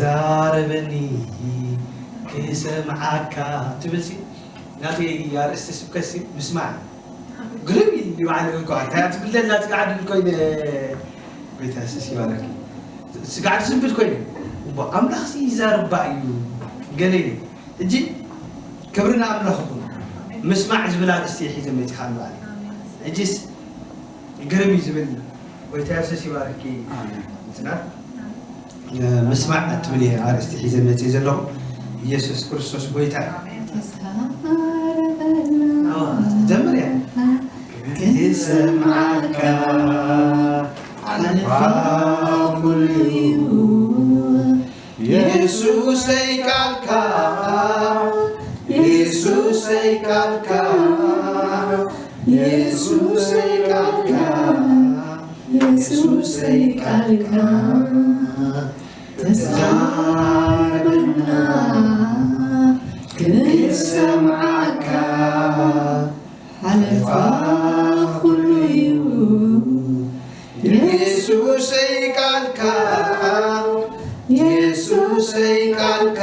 ዛረበኒ ክሰምዓካ ትብል ሲ ናተይ ኣርእስቲ ስብከት ሲ ምስማዕ እዩ። ግርም እዩ ባዕሉ እኳ እንታይ ትብለና ስጋዕ ድብል ኮይነ ቤተ ስስ ይባረክ ስጋዕ ዝብል ኮይነ እቦ ኣምላኽ ሲ ይዛረባ እዩ ገለ እዩ። እጂ ክብሪ ንኣምላኽ ይኹን። ምስማዕ ዝብል ኣርእስቲ ሒዘ መፂኻ ንባዕሉ እጅስ ግርም እዩ ዝብል ጎይታ የሱስ ይባርኪ። እንትና ምስማዕ እትብል እየ ኣርእስቲ ሒዘ መፅእ ዘለኹ። ኢየሱስ ክርስቶስ ጎይታ እዩ። ተዛረበና። ኣዎ፣ ዘምር እያ። ክሰምዓካ ሓለፋ ኩሉ እዩ። የሱሰይ ቃልካ፣ የሱሰይ ቃልካ፣ የሱሰይ ቃልካ፣ የሱሰይ ቃልካ ተዛረበና ክሰምዓካ ሓለፋ ኩሉ እዩ። የሱሰይ ቃልካ፣ የሱሰይ ቃልካ፣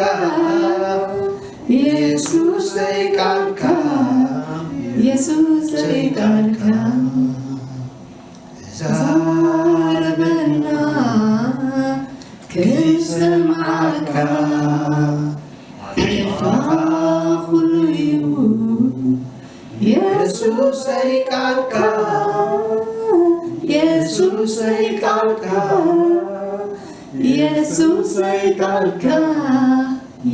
የሱሰይ ቃልካ፣ የሱሰይ ቃልካ ዛረበና ክሰምዓካ ሓለፋ ኩሉ እዩ። የሱሰይ ቃልካ፣ የሱሰይ ቃልካ፣ የሱሰይ ቃልካ፣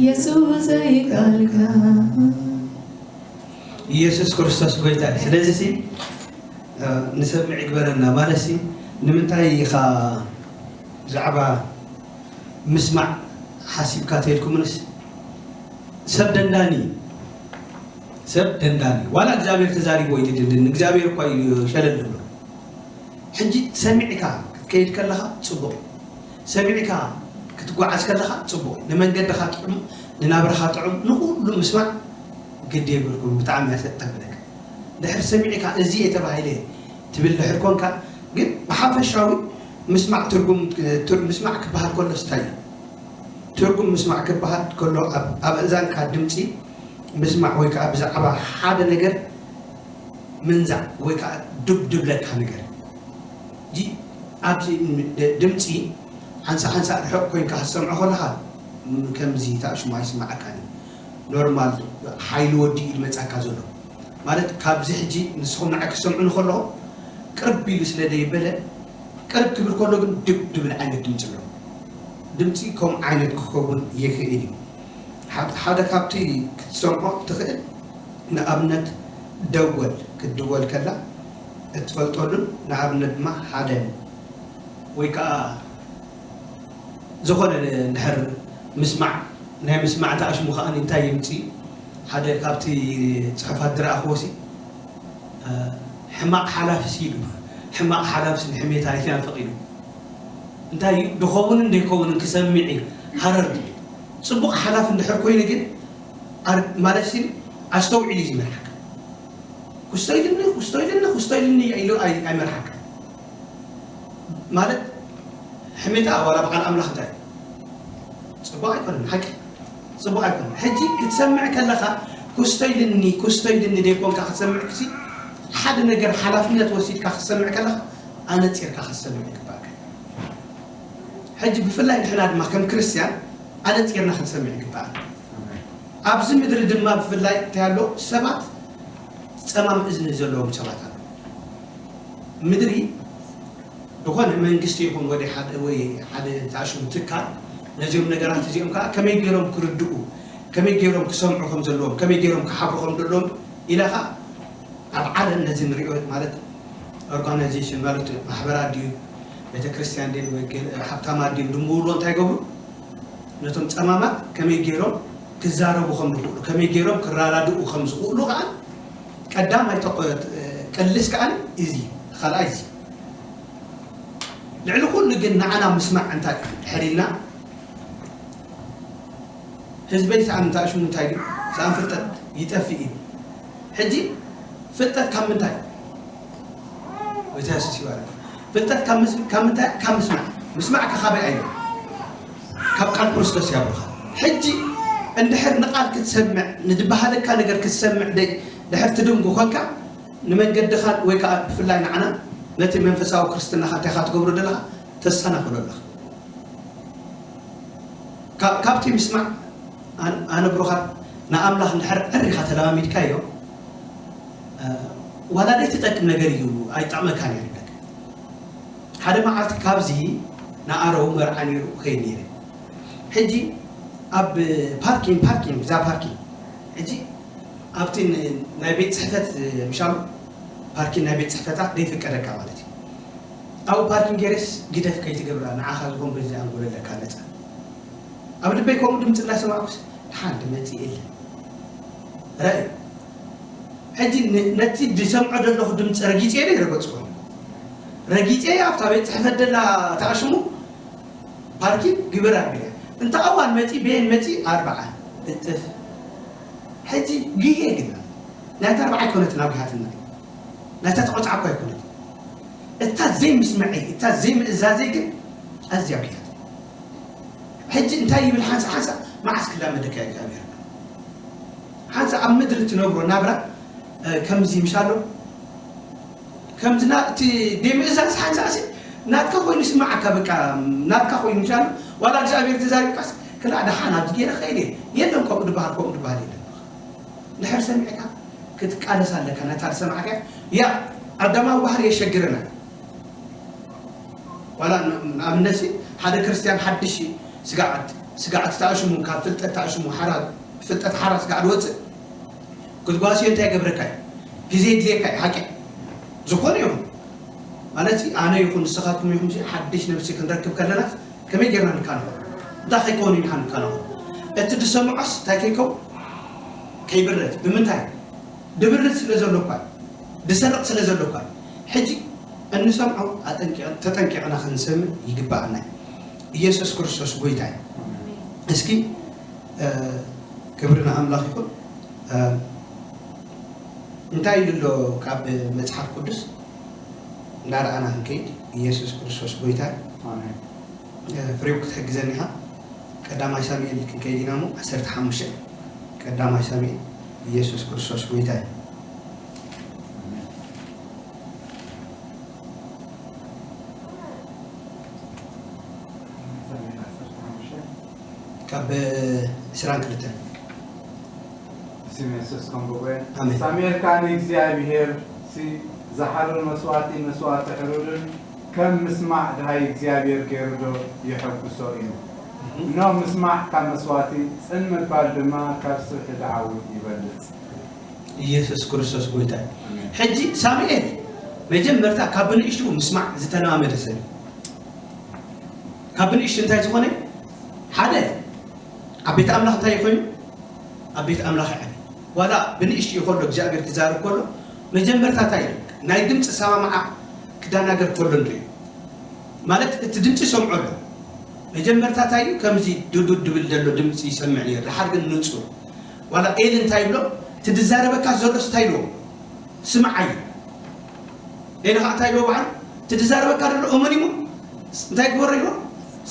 የሱሰይ ቃልካ። ኢየሱስ ክርስቶስ ጎይታ እዩ። ስለዚ ሲ ንሰምዕ ይግበረና ማለት ሲ ንምንታይ ኢኻ ብዛዕባ ምስማዕ ሓሲብካ ተልኩምንስ ሰብ ደንዳኒ ሰብ ደንዳኒ ዋላ እግዚኣብሔር ተዛሪቦ ይትድንድን እግዚኣብሔር እኳ እዩ ሸለል ብሎ ሕጂ ሰሚዕካ ክትከይድ ከለኻ ጽቡቕ ሰሚዕካ ክትጓዓዝ ከለኻ ጽቡቕ ንመንገድኻ ጥዑም ንናብራኻ ጥዑም ንኹሉ ምስማዕ ግዲ የብልኩም ብጣዕሚ ያሰጠብለክ ድሕር ሰሚዕካ እዚ የተባሂለ ትብል ድሕር ኮንካ ግን ብሓፈሻዊ ምስማዕ ትርጉም ምስማዕ ክበሃል ከሎ ስታይ ትርጉም ምስማዕ ክበሃል ከሎ ኣብ ኣእዛንካ ድምፂ ምስማዕ ወይ ከዓ ብዛዕባ ሓደ ነገር ምንዛዕ ወይ ከዓ ዱብ ድብለካ ነገር ጂ ኣብዚ ድምፂ ሓንሳ ሓንሳ ርሕቕ ኮይንካ ክትሰምዖ ከለካ ከምዚ ታሽሙ ኣይስማዓካን እዩ ኖርማል ሓይሊ ወዲ እዩ ዝመፃካ ዘሎ ማለት ካብዚ ሕጂ ንስኹም ንዓይ ክትሰምዑ ንከለኹ ቅርብ ኢሉ ስለ ደይበለ ቅርብ ክብል ከሎ ግን ድብ ድብል ዓይነት ድምፂ ኣሎ ድምፂ ከምኡ ዓይነት ክኸውን ይኽእል እዩ ሓደ ካብቲ ክትሰምዖ ትኽእል ንኣብነት ደወል ክትድወል ከላ እትፈልጠሉን ንኣብነት ድማ ሓደ ወይ ከዓ ዝኾነ ድሕር ምስማዕ ናይ ምስማዕቲ ኣሽሙ ከዓ እንታይ ይምፂ ሓደ ካብቲ ፅሑፋት ዝረኣኽዎ ሲ ሕማቕ ሓላፍስ ኢሉ ሕማቕ ሓላፍስ ንሕሜታ ኣይትናፍቕ ኢሉ እንታይ እዩ ድኸውን እንደይከውንን ክሰምዕ እዩ ሃረር ድብል ፅቡቕ ሓላፍ እንድሕር ኮይኑ ግን ማለት ሲ ኣስተውዒሉ እዩ ዝመርሓካ ኩስቶ ኢልኒ ኩስቶ ኢልኒ ኩስቶ ኢልኒ ኢሉ ኣይመርሓካ ማለት ሕሜታ ዋላ በዓል ኣምላኽ እንታይ ጽቡቕ ኣይኮነን ሓቂ ጽቡቕ ኣይኮነን ሕጂ ክትሰምዕ ከለኻ ኩስቶ ኢልኒ ኩስቶ ኢልኒ ደይኮንካ ክትሰምዕ ክሲ ሓደ ነገር ሓላፍነት ወሲድካ ክትሰምዕ ከለኻ ኣነጺርካ ክትሰምዕ ይግባእካ ሕጂ ብፍላይ ንሕና ድማ ከም ክርስትያን ኣነጺርና ክንሰምዕ ይግባእና ኣብዚ ምድሪ ድማ ብፍላይ እንታይ ኣሎ ሰባት ጸማም እዝኒ ዘለዎም ሰባት ኣሎ ምድሪ ዝኾነ መንግስቲ ይኹን ወደ ሓደ ወይ ሓደ ታሽሙ ትካል ነዚኦም ነገራት እዚኦም ከዓ ከመይ ገይሮም ክርድኡ ከመይ ገይሮም ክሰምዑ ከም ዘለዎም ከመይ ገይሮም ክሓብሩ ከም ዘለዎም ኢላ ከዓ ኣብ ዓለም ነዚ ንሪኦ ማለት ኦርጋናይዜሽን ማለት ማሕበራት ድዩ ቤተክርስትያን ድን ወይ ሃብታማት ድዮም ድምውሎ እንታይ ገብሩ ነቶም ጸማማት ከመይ ገይሮም ክዛረቡ ከም ዝኽእሉ ከመይ ገይሮም ክራዳድኡ ከም ዝኽእሉ ከዓ ቀዳማይ ተቆ- ቅልስ ከዓ እዚ ካልኣይ እዚ ልዕሊ ኩሉ ግን ንዓና ምስማዕ እንታይ እዩ ድሕር ኢልና ህዝበይ ሰኣን እንታይ ሽሙ እንታይ ድዩ ሰኣን ፍልጠት ይጠፍእ እዩ ሕጂ ፍልጠት ካብ ምንታይ ወይታ የሱስ ይባረክ ፍልጠት ካብ ምስ- ካብ ምንታይ ካብ ምስማዕ ምስማዕ ከካበይ ኣዩ ካብ ቃል ክርስቶስ ያብርኻ። ሕጂ እንድሕር ንቓል ክትሰምዕ፣ ንድበሃለካ ነገር ክትሰምዕ ደይ ድሕር ትድንጉ ኾንካ፣ ንመንገድኻን ወይ ከዓ ብፍላይ ንዓና ነቲ መንፈሳዊ ክርስትናኻ እንታይ ኢኻ ትገብሮ ዘለኻ? ተሰናኽሎ ኣለኻ። ካብ ካብቲ ምስማዕ ኣን- ኣነ ብሩኻት ንኣምላኽ እንድሕር ዕሪኻ ተለማሚድካዮ፣ እ፣ ዋላ ደይ ትጠቅም ነገር እዩ፣ ኣይጠቕመካን እዩ ይብለካ። ሓደ መዓልቲ ካብዚ ንኣረው መርዓ ነይሩ ክኸይድ ነይረ። ሕጂ ኣብ ፓርኪንግ ፓርኪንግ እዛ ፓርኪንግ ሕጂ ኣብቲ ን- ናይ ቤት ፅሕፈት ምሻሉ ፓርኪንግ ናይ ቤት ፅሕፈታት ዘይፍቀደካ ማለት እዩ። ኣብኡ ፓርኪንግ ገይረስ ግደፍ ከይትገብራ ንዓኻ ዝኾን በዚ ኣንጎለለካ ነፃ ኣብ ልበይ ከምኡ ድምፂ እናሰማዕኩስ ሓንቲ መፂእ የለን ረእ ሕጂ ን- ነቲ ዝሰምዖ ዘለኹ ድምፂ ረጊፀ ዶ ይረገፅኩ ረጊፀ ኣብታ ቤት ፅሕፈት ደላ ተኣሽሙ ፓርኪንግ ግብር ኣቢለ እንተ ኣዋን መፂ ቤን መፂ ኣርባዓ እጥፍ ሕጂ ግሄ ግን ናይታ ኣርባዓ ኣይኮነትን ኣጉሃትና ናይታ ተቆፃዕኳ ኣይኮነት እታ ዘይምስምዐይ እታ ዘይምእዛዘይ ግን ኣዝያ ኣጉሃት ሕጂ እንታይ ይብል ሓንሳ ሓንሳ መዓስ ክላመደካ እግዚኣብሔር ሓንሳ ኣብ ምድሪ ትነብሮ ናብራ እ፣ ከምዚ ምሻሎ ከምዚ ና- እቲ ደምእዛዝ ሓንሳ ሲ ናትካ ኮይኑ ይስማዓካ በቃ ናትካ ኮይኑ ምሻሎ ዋላ እግዚኣብሔር ተዛሪብካስ ክላ ደሓን ኣብዚ ገይረ ከይደ የለን ከምኡ ድበሃል ከምኡ ድበሃል የለን ድሕር ሰሚዕካ ክትቃለስ ኣለካ ነታ ዝሰማዕካ ያ ኣዳማዊ ባህሪ የሸግረና ዋላ ንኣብነትሲ ሓደ ክርስትያን ሓድሽ ስጋዓት ስጋዓት ተኣሽሙ ካብ ፍልጠት ተኣሽሙ ሓራ ፍልጠት ሓራ ስጋዕ ዝወፅእ ክትጓስዮ እንታይ ገብረካ እዩ ግዜ ድልየካ እዩ ሓቂ ዝኾነ ይኹን ማለት ኣነ ይኹን ንስኻትኩም ይኹን ሓድሽ ነብሲ ክንረክብ ከለና ከመይ ጌርና ንካንኾ እንታይ ከይከውን ኢና ንካንኾ እቲ ዝሰምዖስ እንታይ ከይከው ከይብረት ብምንታይ ድብርት ስለ ዘሎ እኳ ድሰርቕ ስለ ዘሎ እኳ ሕጂ እንሰምዖ ኣጠንቂቕ- ተጠንቂቕና ክንሰምዕ ይግባኣና እዩ። ኢየሱስ ክርስቶስ ጎይታ እዩ። እስኪ እ፣ ክብሪ ንኣምላኽ ይኹን። እ፣ እንታይ ኢሉ ኣሎ ካብ መጽሓፍ ቅዱስ እንዳረኣና ክንከይድ ኢየሱስ ክርስቶስ ጎይታ እዩ። ኣሜን። ፍሬው ክትሕግዘኒ ኢኻ። ቀዳማይ ሳሙኤል ክንከይድ ኢና እሞ ዓሰርተ ሓሙሽተ ቀዳማይ ሳሙኤል ኢየሱስ ክርስቶስ ጎይታ እዩ። ካብ ዕስራን ክልተን ስም የሱስ ከም ብቑዕ ኣሜን። ሳሙኤል ከኣ ንእግዚኣብሔር ሲ ዝሓርር መስዋእቲ መስዋእቲ ሕሩድን ከም ምስማዕ ድሃይ እግዚኣብሔር ገይሩ ዶ የሐጉሶ ኢሉ። እነሆ ምስማዕ ካብ መስዋእቲ፣ ጽን ምባል ድማ ካብ ስብሒ ደዓዊት ይበልጽ። ኢየሱስ ክርስቶስ ጎይታ እዩ። ኣሜን። ሕጂ ሳሙኤል መጀመርታ ካብ ብንእሽቱ ምስማዕ ዝተለማመደ ሰብ እዩ። ካብ ብንእሽቱ እንታይ ዝኾነ ሓደ ኣብ ቤት ኣምላኽ እንታይ ኮይኑ ኣብ ቤት ኣምላኽ ይዓቢ ዋላ ብንእሽትኡ ከሎ እግዚኣብሔር ክዛረብ ከሎ መጀመርታ እንታይ ኢሉ ናይ ድምፂ ሰማምዓ ክዳናገር ከሎ ንሪኦ ማለት እቲ ድምፂ ይሰምዖ ኣሎ መጀመርታ እንታይ እዩ ከምዚ ድዱድ ድብል ዘሎ ድምፂ ይሰምዕ ነይሩ ድሓር ግን ንፁር ዋላ ኤሊ እንታይ ይብሎ እቲ ድዛረበካ ዘሎስ እንታይ ኢልዎ ስምዓይ ኤሊ ከዓ እንታይ ኢልዎ በዓል እቲ ድዛረበካ ዘሎ እሙን እዩ እንታይ ግበሮ ኢልዎ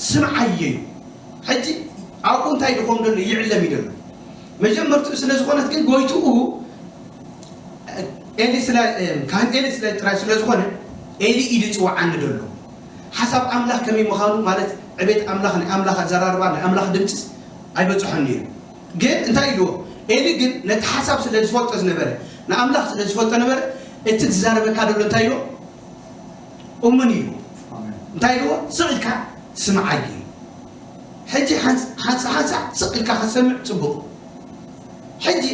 ስምዓየ እዩ ሕጂ ኣብኡ እንታይ ድኾን ዘሎ ይዕለም እዩ ዘሎ መጀመርትኡ ስለ ዝኾነት ግን ጎይትኡ ኤሊ ስለ ካህን ኤሊ ስለ ጥራይ ስለ ዝኾነ ኤሊ ኢሉ ይፅውዓኒ ዘሎ ሓሳብ ኣምላኽ ከመይ ምዃኑ ማለት ዕቤት ኣምላኽ ናይ ኣምላኽ ኣዘራርባ ናይ ኣምላኽ ድምፅስ ኣይበፅሖን ነይሩ ግን እንታይ ኢልዎ ኤሊ ግን ነቲ ሓሳብ ስለ ዝፈልጦ ዝነበረ ንኣምላኽ ስለ ዝፈልጦ ነበረ እቲ ዝዛረበካ ዘሎ እንታይ ኢልዎ እሙን እዩ እንታይ ኢልዎ ስቕ ኢልካ ስምዓይ እዩ ሕጂ ሓንሳ ሓንሳ ስቕ ኢልካ ክትሰምዕ ፅቡቕ ሕጂ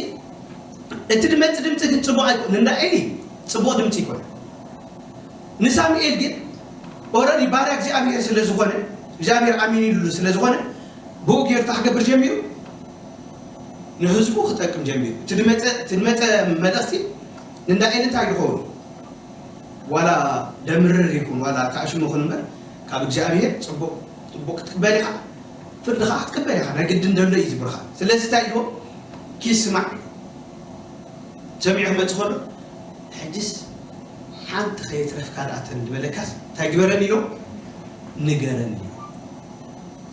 እቲ ድመፂ ድምፂ ግን ፅቡቕ ኣይኮን እንዳ ኤሊ ፅቡቕ ድምፂ ይኮነ ንሳሙኤል ግን ኦረዲ ባርያ እግዚኣብሔር ስለ ዝኾነ እግዚኣብሔር ኣሚን ኢሉ ስለ ዝኾነ ብኡ ገይሩ ክገብር ጀሚሩ ንህዝቡ ክጠቅም ጀሚሩ እቲ ድመፀ እቲ ድመፀ መልእኽቲ ንእንዳ ኤሊ እንታይ ዝኸውን ዋላ ደምርር ይኹን ዋላ ተኣሽሙ ይኹን እምበር ካብ እግዚኣብሔር ፅቡቕ ፅቡቕ ክትቅበል ኢኻ ፍርዲ ከዓ ክትቅበል ኢኻ ናይ ግድን ደሎ እዩ ዝብርኻ ስለዚ እንታይ ኢልዎ ኪስማዕ ሰሚዑ ክመፅእ ከሎ ሕጅስ ሓንቲ ከየትረፍካ ደኣ ተን ዝበለካስ እንታይ ግበረኒ ኢሎ ንገረኒ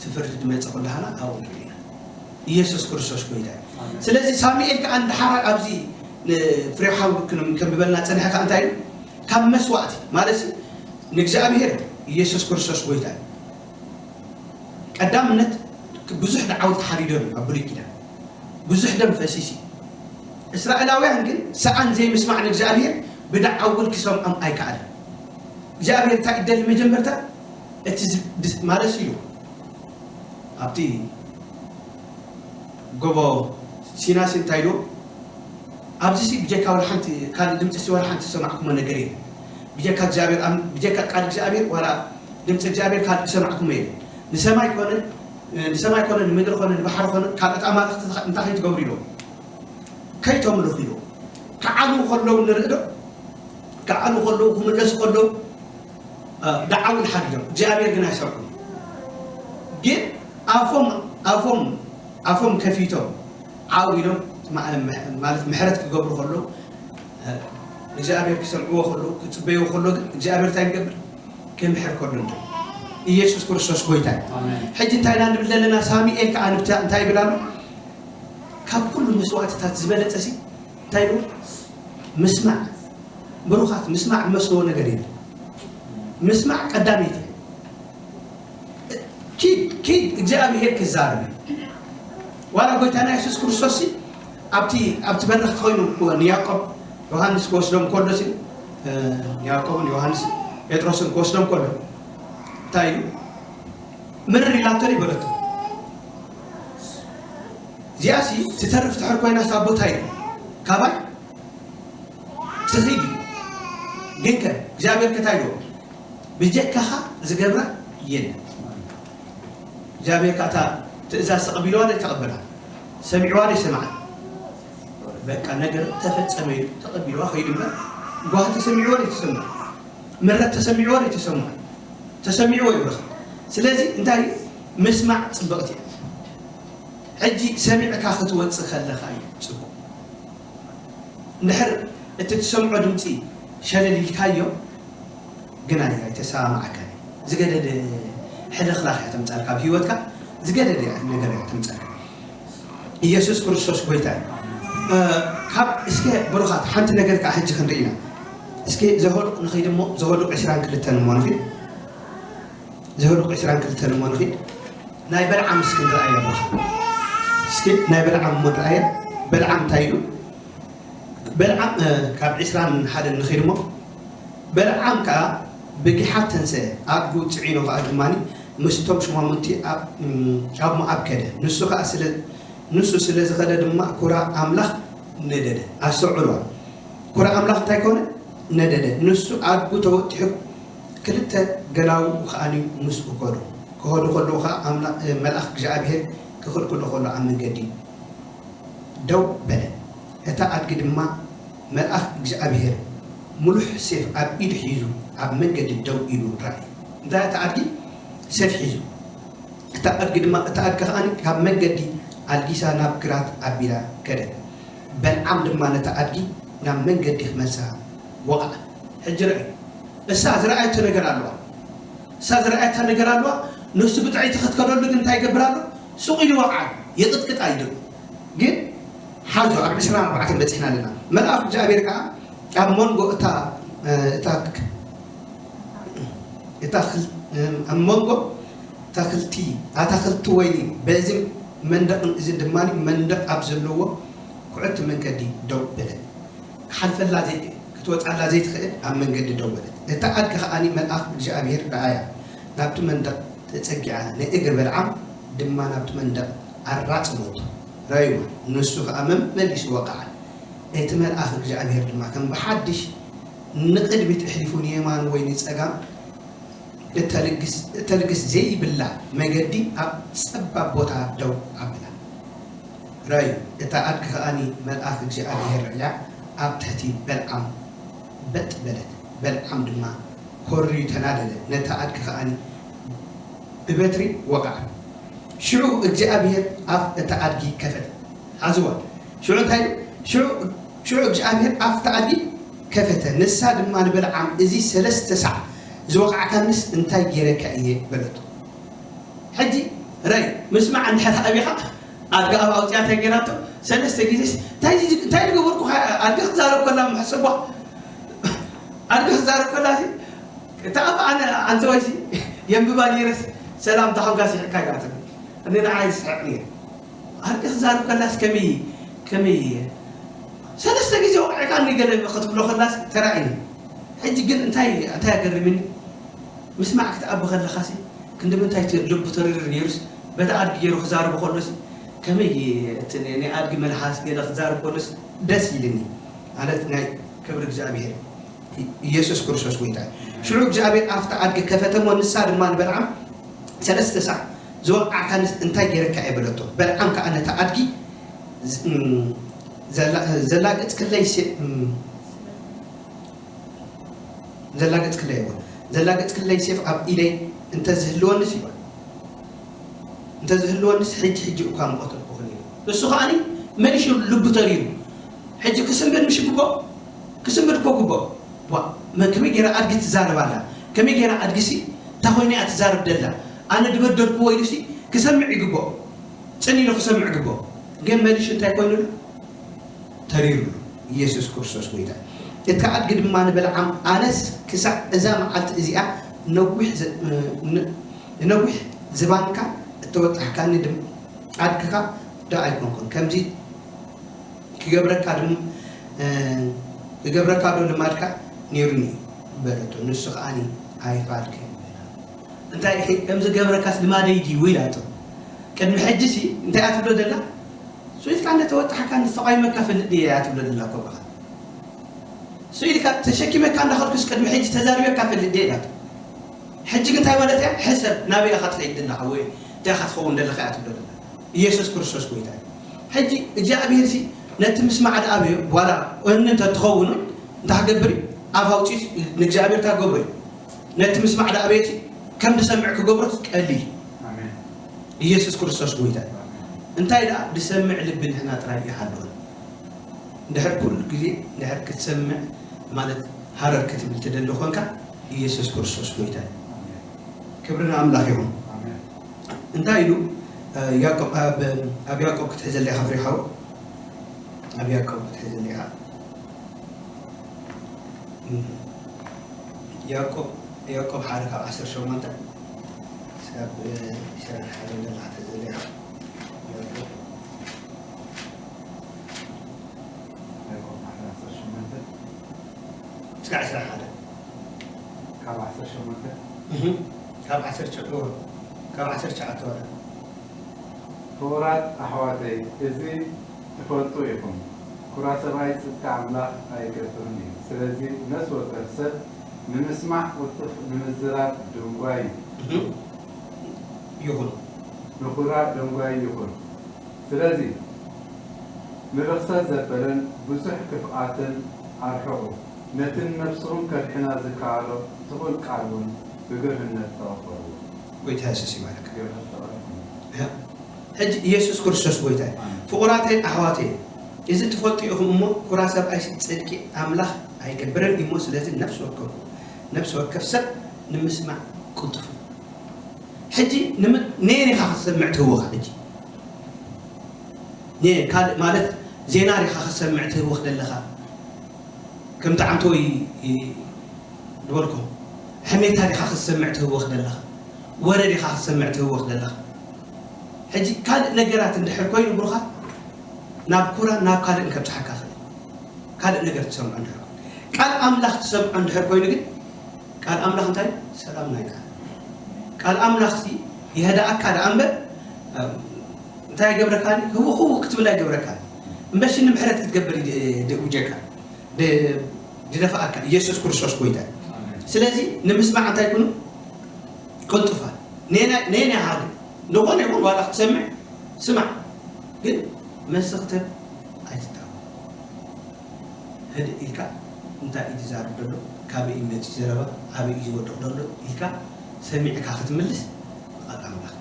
ትፍርድ መጽእ ኩላህና ኣብኡ ንርኢ ኢና። ኢየሱስ ክርስቶስ ጎይታ እዩ። ኣሜን። ስለዚ ሳሙኤል ከኣ ንደሓር ኣብዚ ንፍሬው ሓው ክን-፣ ከንብበልና ጸኒሐ ከኣ እንታይ ኢሉ? ካብ መስዋእቲ ማለት ንእግዚኣብሔር ኢየሱስ ክርስቶስ ጎይታ እዩ። ቀዳምነት ብዙሕ ደዓውቲ ሓሪዶም እዩ ኣብ ብሉይ ኪዳን። ብዙሕ ደም ፈሲስ እዩ። እስራኤላውያን ግን ሰኣን ዘይምስማዕ ንእግዚኣብሔር ብደዓውል ክሰምዖም ኣይከኣለን። እግዚኣብሔር እንታይ ይደሊ መጀመርታ? እቲ ዝ-፣ ድስ-፣ ማለት ኢሉ ኣብቲ ጎቦ ሲናሲ እንታይ ኢሉ? ኣብዚ ሲ ብጀካ ወላ ሓንቲ ካልእ ድምፂ ሲ ወላ ሓንቲ ዝሰማዕኩሞ ነገር የለን። ብጀካ እግዚኣብሔር ኣም-፣ ብጀካ ቃል እግዚኣብሔር ዋላ ድምፂ እግዚኣብሔር ካልእ ዝሰማዕኩሞ የለን። ንሰማይ ኮነ፣ ንሰማይ ኮነ፣ ንምድሪ ኮነ፣ ንባሕሪ ኮነ፣ ካልኦት ኣማልኽቲ እንታይ ከይትገብሩ ኢሎም ከይተምልኹ ኢሎም። ክዓልዉ ከለዉ ንርኢ ዶ? ክዓልዉ ከለዉ፣ ክምለሱ ከለዉ፣ እ፣ ደዓውል ሓዲዶም። እግዚኣብሔር ግን ኣይሰርሑን። ግን ኣፎም፣ ኣፎም፣ ኣፎም ከፊቶም ዓው ኢሎም ማ-፣ ምሕ-፣ ማለት ምሕረት ክገብሩ ከለዉ፣ እ፣ እግዚኣብሔር ክሰምዕዎ ከለዉ፣ ክጽበይዎ ከለዉ ግን እግዚኣብሔር እንታይ ይገብር? ክምሕር ከሎ እንዶ። ኢየሱስ ክርስቶስ ጎይታ እዩ። ኣሜን። ሕጂ እንታይ ኢና ንብል ዘለና? ሳሙኤል ከኣ ንብታ-፣ እንታይ ይብል ኣሎ? ካብ ኩሉ መስዋእትታት ዝበለጸ ሲ እንታይ ኢሉ? ምስማዕ። ብሩኻት፣ ምስማዕ ዝመስሎ ነገር የለን። ምስማዕ ቀዳመይቲ። ኪድ፣ ኪድ፣ እግዚኣብሔር ክዛረብ እዩ። ዋላ ጎይታና የሱስ ክርስቶስ ሲ ኣብቲ፣ ኣብቲ በረኽቲ ኮይኑ ንያዕቆብ ዮሃንስ ክወስዶም ከሎ ሲ፣ እ፣ ያዕቆብን ዮሃንስ ጴጥሮስን ክወስዶም ከሎ እንታይ ኢሉ? ምርር ኢላቶ ይበለቶ። እዚኣ ሲ ትተርፍ ትሕር ኮይና ሳ ቦታ እዩ። ካባይ ትኺድ እዩ። ግን ከ እግዚኣብሔር ከታይ ኢልዎ? ብጀካኻ ዝገብራ የለን። እግዚኣብሔር ከኣ እታ ትእዛዝ ተቐቢልዋ ዶ ኣይተቐበላ? ሰሚዕዋ ዶ ኣይሰምዓን? በቃ ነገር ተፈጸመ ኢሉ ተቐቢልዋ ኸይዱ እምበር፣ ጓህ ተሰሚዕዎ ዶ ኣይተሰምዖ? ምረት ተሰሚዕዎ ዶ ኣይተሰምዖ? ተሰሚዕዎ እዩ ብኻ። ስለዚ እንታይ እዩ? ምስማዕ ጽብቕቲ እያ። ሕጂ ሰሚዕካ ክትወጽእ ከለኻ እዩ ጽቡቕ። እንድሕር እቲ ትሰምዖ ድምጺ ሸለል ኢልካዮ፣ ግን ኣይ-፣ ኣይተሰማማዓካን እዩ። ዝገደደ ሕልኽላኽ እያ ተምጻልካ ኣብ ህይወትካ፣ ዝገደደ እያ ነገር እያ ተምጻልካ። ኢየሱስ ክርስቶስ ጎይታ እዩ። እ፣ ካብ፣ እስከ ብሩኻት፣ ሓንቲ ነገር ከኣ ሕጂ ክንርኢ ኢና። እስከ ዘኍልቁ ንኸይድ እሞ፣ ዘኍልቁ ዕስራን ክልተን እሞ ንኺድ። ዘኍልቁ ዕስራን ክልተን እሞ ንኺድ። ናይ በልዓም እስኪ ንርኣያ ብሩኻት። እስኪ ናይ በልዓም እሞ ንርኣያ። በልዓም እንታይ ኢሉ? በልዓም፣ እ፣ ካብ ዕስራን ሓደን ንኺድ እሞ፣ በልዓም ከኣ ብጊሓት ተንስአ፣ ኣድጉ ጽዒኑ ከኣ ድማ ምስቶም ሹማምንቲ ኣብ፣ እም፣ ኣብ ሞኣብ ከደ። ንሱ ከኣ ስለ፣ ንሱ ስለ ዝኸደ ድማ ኩራ ኣምላኽ ነደደ። ኣስተውዕልዋ። ኩራ ኣምላኽ እንታይ ኮነ? ነደደ። ንሱ ኣድጉ ተወጢሑ፣ ክልተ ገላውኡ ከኣ ምስኡ ከዱ። ክኸዱ ከለዉ ከኣ ኣምላ-፣ እ፣ መልኣኽ እግዚኣብሔር ክኽልክሎ ከሎ ኣብ መንገዲ ደው በለ። እታ ኣድጊ ድማ መልኣኽ እግዚኣብሄር ምሉሕ ሴፍ ኣብ ኢዱ ሒዙ ኣብ መንገዲ ደው ኢሉ ረኣየ። እንታይ፣ እታ ኣድጊ ሴፍ ሒዙ። እታ ኣድጊ ድማ፣ እታ ኣድጊ ከኣ ካብ መንገዲ ኣልጊሳ ናብ ግራት ኣቢላ ከደት። በልዓም ድማ ነታ ኣድጊ ናብ መንገዲ ክመልሳ ወቕዓ። ሕጂ ርኣዩ። እሳ ዝረኣየቶ ነገር ኣለዋ። እሳ ዝረኣየታ ነገር ኣለዋ። ንሱ ብጥዕይቲ ክትከደሉ ግን እንታይ ይገብር ኣሎ? ሱቕ ኢሉ ይወቕዓ፣ ይቕጥቅጣ እዩ። ግን ሓዞ፣ ኣብ ዕስራን ኣርባዕተን በጺሕና ኣለና። መልኣኽ እግዚኣብሔር ከኣ ኣብ መንጎ እታ፣ እታ፣ እታ ክል-፣ ኣብ መንጎ ኣታኽልቲ፣ ኣታኽልቲ ወይኒ በዚ መንደቕን እዚ ድማ መንደቕ ኣብ ዘለዎ ኩዕቲ መንገዲ ደው በለት። ክሓልፈላ ዘይ-፣ ክትወጻላ ዘይትኽእል ኣብ መንገዲ ደው በለት። እታ ኣድጊ ከኣ መልኣኽ እግዚኣብሔር ረኣያ፣ ናብቲ መንደቕ ተጸጊዓ፣ ንእግሪ በልዓም ድማ ናብቲ መንደቕ ኣራጽመቶ። ረኣይዋ፣ ንሱ ከኣ መመሊሱ ወቕዓ። እቲ መልኣኽ እግዚኣብሔር ድማ ከም ብሓድሽ ንቕድሚት ኣሕሊፉ ንየማን ወይ ንጸጋም እተልግስ፣ እተልግስ ዘይብላ መገዲ ኣብ ጸባብ ቦታ ደው ኣብላ። ረኣዩ፣ እታ ኣድጊ ከኣ መልኣኽ እግዚኣብሔር ርእያ ኣብ ትሕቲ በልዓም በጥ በለት። በልዓም ድማ ኮርዩ ተናደደ፣ ነታ ኣድጊ ከኣ ብበትሪ ወቕዓ። ሽዑ እግዚኣብሔር ኣፍ እታ ኣድጊ ከፈተ። ሓዝዋ። ሽዑ እንታይ ኢሉ? ሽዑ፣ ሽዑ እግዚኣብሔር ኣፍ እታ ኣድጊ ከፈተ። ንሳ ድማ ንበልዓም፣ "እዚ ሰለስተ ሳዕ ዝወቕዕካንስ እንታይ ገይረካ እየ?" በለቶ። ሕጂ ራይ ምስማዕ እንድሕር ኣቢኻ ኣድጋ ኣብ ኣውፅያ እንታይ ገይራቶ? ሰለስተ ግዜ እንታይ እንታይ ዝገበርኩ? ኣድጋ ክዛረብ ከላ ምሕሰቧ ኣድጋ ክዛረብ ከላ እታ ኣፍ ኣነ ኣንተ ወይሲ የንብባ ነይረስ ሰላም ተሓጓስ ይሕካ ይላትኒ። እኔ ንዓይ ዝስሕቕ ነይሩ። ኣድጋ ክዛረብ ከላስ ከመይ ከመይ ሰለስተ ግዜ ወቕዕካ ንገለ ክትብሎ ከላስ ተራእኒ። ሕጂ ግን እንታይ እንታይ ኣገርምኒ? ምስማዕ ክትኣቢ ከለኻሲ ክንዲ ምንታይ እቲ ልቡ ተሪሩ ነይሩስ በቲ ኣድጊ ገይሩ ክዛረቦ ከሎሲ ከመይ እቲ ናይ ኣድጊ መልሓስ ገለ ክዛረብ ከሎስ ደስ ኢልኒ። ማለት ናይ ክብሪ እግዚኣብሔር ኢየሱስ ክርስቶስ ጎይታ እዩ። ሽዑ እግዚኣብሔር ኣፍታ ኣድጊ ከፈተሞ፣ ንሳ ድማ ንበልዓም ሰለስተ ሳዕ ዝወቕዓካንስ እንታይ ገይረካ እየ በለቶ። በልዓም ከኣ ነታ ኣድጊ ዘላገጽክለይ ዘላገጽክለይ እዋ ዘላገጽክለይ ሴፍ ኣብ ኢደይ እንተዝህልወንስ ይብል እንተዝህልወንስ ሕጂ ሕጂ እኳ ምቐተልኩኺ ነይሩ። ንሱ ከዓኒ መሊሹ ልቡ ተሪሩ ሕጂ ክስንብድ ምሽ ግቦ ክስንብድ እኮ ግቦ ዋ መ- ከመይ ገይራ ኣድጊ ትዛረብ ኣላ ከመይ ገይራ ኣድጊሲ እንታይ ኮይና እያ ትዛረብ ደላ ኣነ ድበደልኩዎ ኢሉሲ ክሰምዕ ይግቦ ጽን ኢሉ ክሰምዕ ግቦ ግን መሊሹ እንታይ ኮይኑሉ ተሪሩሉ ኢየሱስ ክርስቶስ ጎይታ እዩ። እቲ ኣድጊ ድማ ንበልዓም ኣነስ ክሳዕ እዛ መዓልቲ እዚኣ ነዊሕ ዝ- ን- ንነዊሕ ዝባንካ እተወጣሕካኒ ድም- ኣድግኻ ዶ ኣይኮንኩን ከምዚ ክገብረካ ድም ክገብረካ ዶ ልማድካ ነይሩኒ በለቶ ንሱ ከዓኒ ኣይፋልክን በላ እንታይ ከምዚ ገብረካስ ልማደይ ድዩ ኢላቶ ቅድሚ ሕጂ ሲ እንታይ ኣትብሎ ደላ ስኢልካ እንደ ተወጣሕካ እንደ ተቃይመካ ፈልጥ ድየ እያ ትብሎ ደላ ኮ በኻ ስኢልካ ተሸኪመካ እንዳኸድኩስ ቅድሚ ሕጂ ተዛሪበካ ፈልጥ ድየ ኢላቶ ሕጂ ግን እንታይ ማለት እያ ሕሰብ ናበይ ኢኻ ትኸይድ ደላ ወይ እንታይ ኢኻ ትኸውን ደለኻ እያ ትብሎ ደላ ኢየሱስ ክርስቶስ ጎይታ እዩ ሕጂ እግዚኣብሔር ሲ ነቲ ምስማዕ ደኣ በዮ ዋላ እኒ እንተ ትኸውን እንታይ ክገብር እዩ ኣፍ ኣውፂኡ ንእግዚኣብሔር እንታይ ክገብሮ እዩ ነቲ ምስማዕ ደኣ በዮ ሲ ከም ዝሰምዕ ክገብሮ ቀሊል እዩ ኢየሱስ ክርስቶስ ጎይታ እዩ እንታይ ደኣ ዝሰምዕ ልቢ ንሕና ጥራይ ይሃልወን እንድሕር ኩሉ ግዜ እንድሕር ክትሰምዕ ማለት ሃረር ክትብል ትደሊ ኮንካ ኢየሱስ ክርስቶስ ጎይታ እዩ ክብሪ ንኣምላኽ ይኹን እንታይ ኢሉ ያዕቆብ ኣብ ያዕቆብ ክትሕዘለይ ሓፍሪ ሓው ኣብ ያዕቆብ ክትሕዘለይ ያዕቆብ ያዕቆብ ሓደ ካብ ዓሰርተ ሸሞንተ ስጋብ ዕስራን ሓደን ዘለካ ተዘለካ ስጋብ ዕስራን ሓደን ካብ ዓሰርተ ሸሞንተ ካብ ዓሰርተ ሸሞንተ ካብ ዓሰርተ ትሽዓተ ወረ ክቡራት ኣሕዋተይ፣ እዚ ትፈልጡ ኢኹም፣ ኩራ ሰብኣይ ጽድቂ ኣምላኽ ኣይገብርን እዩ። ስለዚ ነፍሲ ወከፍ ሰብ ንምስማዕ ቅልጡፍ ንምዝራብ ደንጓዪ ይኹን። ንኹራ ደንጓዪ ይኹን። ስለዚ ንርኽሰት ዘበለን ብዙሕ ክፍኣትን ኣርሕቑ፣ ነቲ ንነፍስኹም ከድሕና ዝከኣሎ ትኹል ቃል እውን ብግርህነት ተቐበልዎ። ጎይታ የሱስ ይባረክ። ሕጂ ኢየሱስ ክርስቶስ ጎይታ እዩ። ፍቑራተይን ኣሕዋተይን፣ እዚ ትፈልጡ ኢኹም እሞ፣ ኩራ ሰብኣይሲ ጽድቂ ኣምላኽ ኣይገብርን እዩሞ፣ ስለዚ ነፍሲ ወከፍ ነፍሲ ወከፍ ሰብ ንምስማዕ ቅልጡፍ እዩ። ሕጂ ነየን ኢኻ ክትሰምዕ ትህወኻ? ሕጂ ካልእ ማለት ዜና ዲኻ ክትሰምዕ ትህወኽ ዘለኻ? ከምቲ ዓንተወይ ዝበልኩ ሕሜታ ዲኻ ክትሰምዕ ትህወኽ ዘለኻ? ወረ ዲኻ ክትሰምዕ ትህወኽ ዘለኻ? ሕጂ ካልእ ነገራት እንድሕር ኮይኑ ብሩኻ ናብ ኩራን ናብ ካልእን ከብጽሓካ ኽእል ካልእ ነገር ትሰምዖ እንድሕር ኮይኑ ቃል ኣምላኽ ትሰምዖ እንድሕር ኮይኑ ግን ቃል ኣምላኽ እንታይ ሰላም ናይ ቃል ኣምላኽ ሲ የህዳኣካ ደኣ እምበር እንታይ ይገብረካ ህውኽ ህውኽ ክትብል ኣይገብረካ እምበሺ ንምሕረት ክትገብር ይውጀካ ድደፍኣካ ኢየሱስ ክርስቶስ ጎይታ እዩ። ስለዚ ንምስማዕ እንታይ ኩኑ ቅልጡፋት ነየናይ ሃገር ዝኾነ ይኹን ዋላ ክትሰምዕ ስማዕ ግን መስኽተብ ኣይትታወ ህድእ ኢልካ እንታይ እዩ ዝዛረብ ዘሎ ካበይ እዩ መፂ ዘረባ ኣበይ እዩ ዝወድቕ ዘሎ ኢልካ ሰሚዕካ ክትምልስ ቃል ኣምላኽ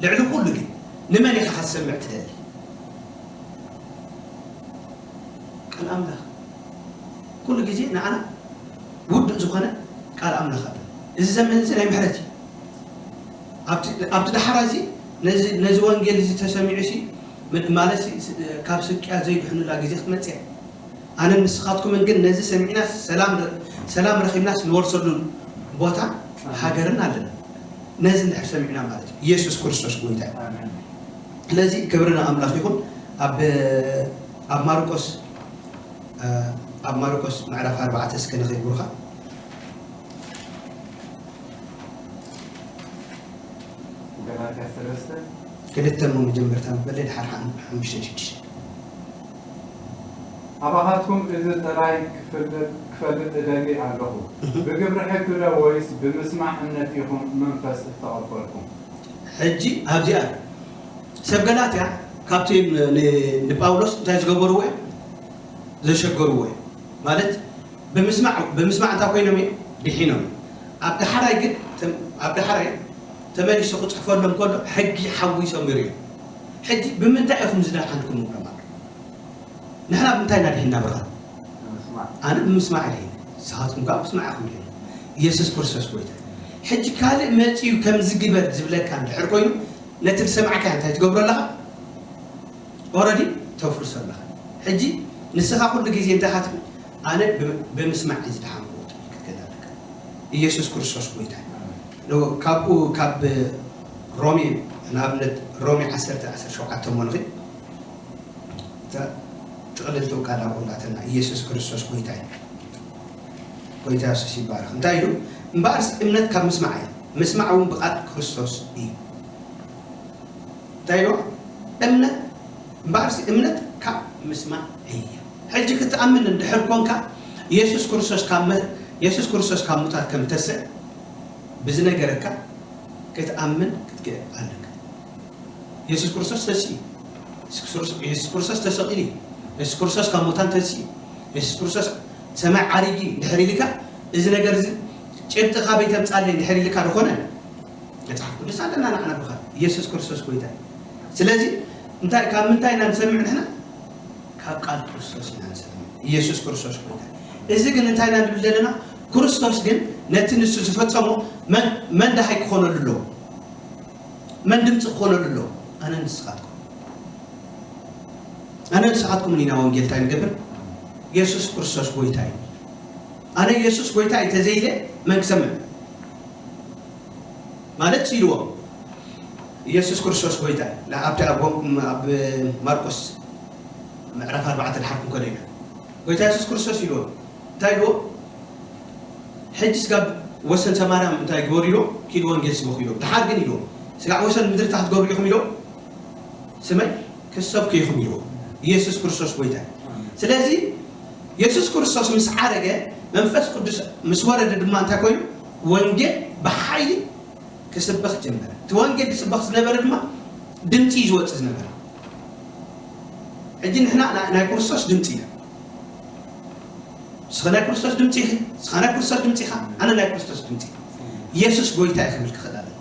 ልዕሊ ኩሉ ግን ንመን ኢኻ ክትሰምዕ ትደሊ ቃል ኣምላኽ ኩሉ ግዜ ንዓና ውዱእ ዝኾነ ቃል ኣምላኽ ኣሎ። እዚ ዘመን እዚ ናይ ምሕረት እዩ። ኣብቲ ኣብቲ ዳሕራ እዚ ነዚ ነዚ ወንጌል እዚ ተሰሚዑ ሲ ምድ- ማለት ሲ ስ- ካብ ስቅያ ዘይድሕኑላ ግዜ ክትመጽእ እያ። ኣነን ንስኻትኩምን ግን ነዚ ሰሚዕናስ ሰላም ረ- ሰላም ረኺብናስ ንወርሰሉን ቦታ ሃገርን ኣለና። ነዚ እንድሕር ሰሚዕና ማለት እዩ። ኢየሱስ ክርስቶስ ጎይታ እዩ። ስለዚ ክብሪ ንኣምላኽ ይኹን። ኣብ ኣብ ማርቆስ ኣብ ማርቆስ ምዕራፍ ኣርባዕተ እስከ ንኸይድ ብሩኻ። ገላትያ ሰለስተ ክልተ እሞ መጀመርታ ንበለ ድሓር ሓም- ሓሙሽተ ሽዱሽተ ኣባኻትኩም እዚ ጥራይ ክፈልጥ ክፈልጥ እደሊ ኣለኹ። ብግብሪ ሕጊ ዶ ወይስ ብምስማዕ እምነት ኢኹም መንፈስ እተቐበልኩም? ሕጂ ኣብዚኣ እዩ። ሰብ ገላትያ ካብቲ ን- ን- ንጳውሎስ እንታይ ዝገበርዎ እዮም? ዘሸገርዎ እዮም። ማለት ብምስማዕ ብምስማዕ እንታይ ኮይኖም እዮም? ድሒኖም እዮም። ኣብ ዳሕራይ ግን ተም- ኣብ ዳሕራይ ተመሊሱ ክፅሕፈሎም ከሎ ሕጊ ሓዊሶም ይርእዩ። ሕጂ ብምንታይ ኢኹም ዝደሓንኩም ንብሎም ኣሎ። ንሕና ብምንታይ ኢና ድሒንና ብርኻ? ብምስማዕ ኣነ ብምስማዕ ድሒነ፣ ንስኻትኩም ከዓ ብምስማዕ ኢኹም ድሒኑ። ኢየሱስ ክርስቶስ ጎይታ። ሕጂ ካልእ መፂኡ ከምዚ ግበር ዝብለካ እንድሕር ኮይኑ ነቲ ዝሰማዕካ እንታይ ትገብሮ ኣለኻ? ኦረዲ ተፍርሶ ኣለኻ። ሕጂ ንስኻ ኩሉ ግዜ እንታይ ኢኻ ትብል? ኣነ ብ- ብምስማዕ እዩ ዝደሓንኩ ትብል ክትከድ ኣለካ። ኢየሱስ ክርስቶስ ጎይታ እዩ። ኖ፣ ካብኡ ካብ ሮሜ ንኣብነት ሮሜ ዓሰርተ ዓሰርተ ሸውዓተ እሞ ንኺድ። እታ ጥቕልል ትውቃ ዳቦ እንዳተና ኢየሱስ ክርስቶስ ጎይታ እዩ። ጎይታ የሱስ ይባረኽ። እንታይ ኢሉ? እምበኣርሲ እምነት ካብ ምስማዕ እዩ፣ ምስማዕ እውን ብቓል ክርስቶስ እዩ። እንታይ ኢሉ? እምነት እምበኣርሲ እምነት ካብ ምስማዕ እዩ። ሕጂ ክትኣምን እንድሕር ኮንካ የሱስ ክርስቶስ ካብ መ- የሱስ ክርስቶስ ካብ ሙታት ከም ተስዕ ብዝነገረካ ክትኣምን ክትክእል ኣለካ። የሱስ ክርስቶስ ተስኢ፣ የሱስ ክርስቶስ ተሰቒሉ፣ የሱስ ክርስቶስ ካብ ሙታን ተስኢ፣ የሱስ ክርስቶስ ሰማይ ዓሪጊ ድሕር ኢልካ፣ እዚ ነገር እዚ ጭብጢ ካበይ ተምጻለይ ድሕር ኢልካ ዝኾነ መጽሓፍ ቅዱስ ኣለና ንዓና ብኻ ኢየሱስ ክርስቶስ ጎይታ እዩ። ስለዚ እንታይ ካብ ምንታይ ኢና ንሰምዕ ንሕና? ካብ ቃል ክርስቶስ ኢና ንሰምዕ። ኢየሱስ ክርስቶስ ጎይታ እዩ። እዚ ግን እንታይ ኢና ንብል ዘለና? ክርስቶስ ግን ነቲ ንሱ ዝፈጸሞ መን መን ደሃይ ክኾነሉ ኣለዎ? መን ድምፂ ክኾነሉ ኣለዎ? ኣነ ንስኻትኩም ኣነ ንስኻትኩም ኢና ወንጌል እንታይ ንገብር? ኢየሱስ ክርስቶስ ጎይታ እዩ። ኣነ ኢየሱስ ጎይታ እዩ ተዘይለ መን ክሰምዕ ማለት ኢልዎም። ኢየሱስ ክርስቶስ ጎይታ እዩ። ኣብቲ ኣብ ኣብ ማርቆስ ምዕራፍ ኣርባዕተ ድሓርኩም ከደና ጎይታ ኢየሱስ ክርስቶስ ኢልዎም እንታይ ኢልዎም? ሕጂ ስጋብ ወሰን ሰማርያ እንታይ ግበሩ ኢልዎም? ኪድ ወንጌል ስበኹ ኢልዎም። ድሓር ግን ኢልዎም ስጋዕ ወሰን ምድሪ ታሕት ገብሩ ኢኹም ኢልዎም ስመይ ክሰብኩ ኢኹም ኢልዎም። ኢየሱስ ክርስቶስ ጎይታ እዩ። ስለዚ የሱስ ክርስቶስ ምስ ዓረገ መንፈስ ቅዱስ ምስ ወረደ ድማ እንታይ ኮይኑ? ወንጌል ብሓይሊ ክስበኽ ጀመረ። እቲ ወንጌል ክስበኽ ዝነበረ ድማ ድምፂ እዩ ዝወፅእ ዝነበረ። ሕጂ ንሕና ናይ- ናይ ክርስቶስ ድምፂ ኢና። ንስኻ ናይ ክርስቶስ ድምፂ ኢኺ፣ ንስኻ ናይ ክርስቶስ ድምፂ ኢኻ፣ ኣነ ናይ ክርስቶስ ድምፂ። ኢየሱስ ጎይታ እዩ ክብል ክኽእል ኣለና።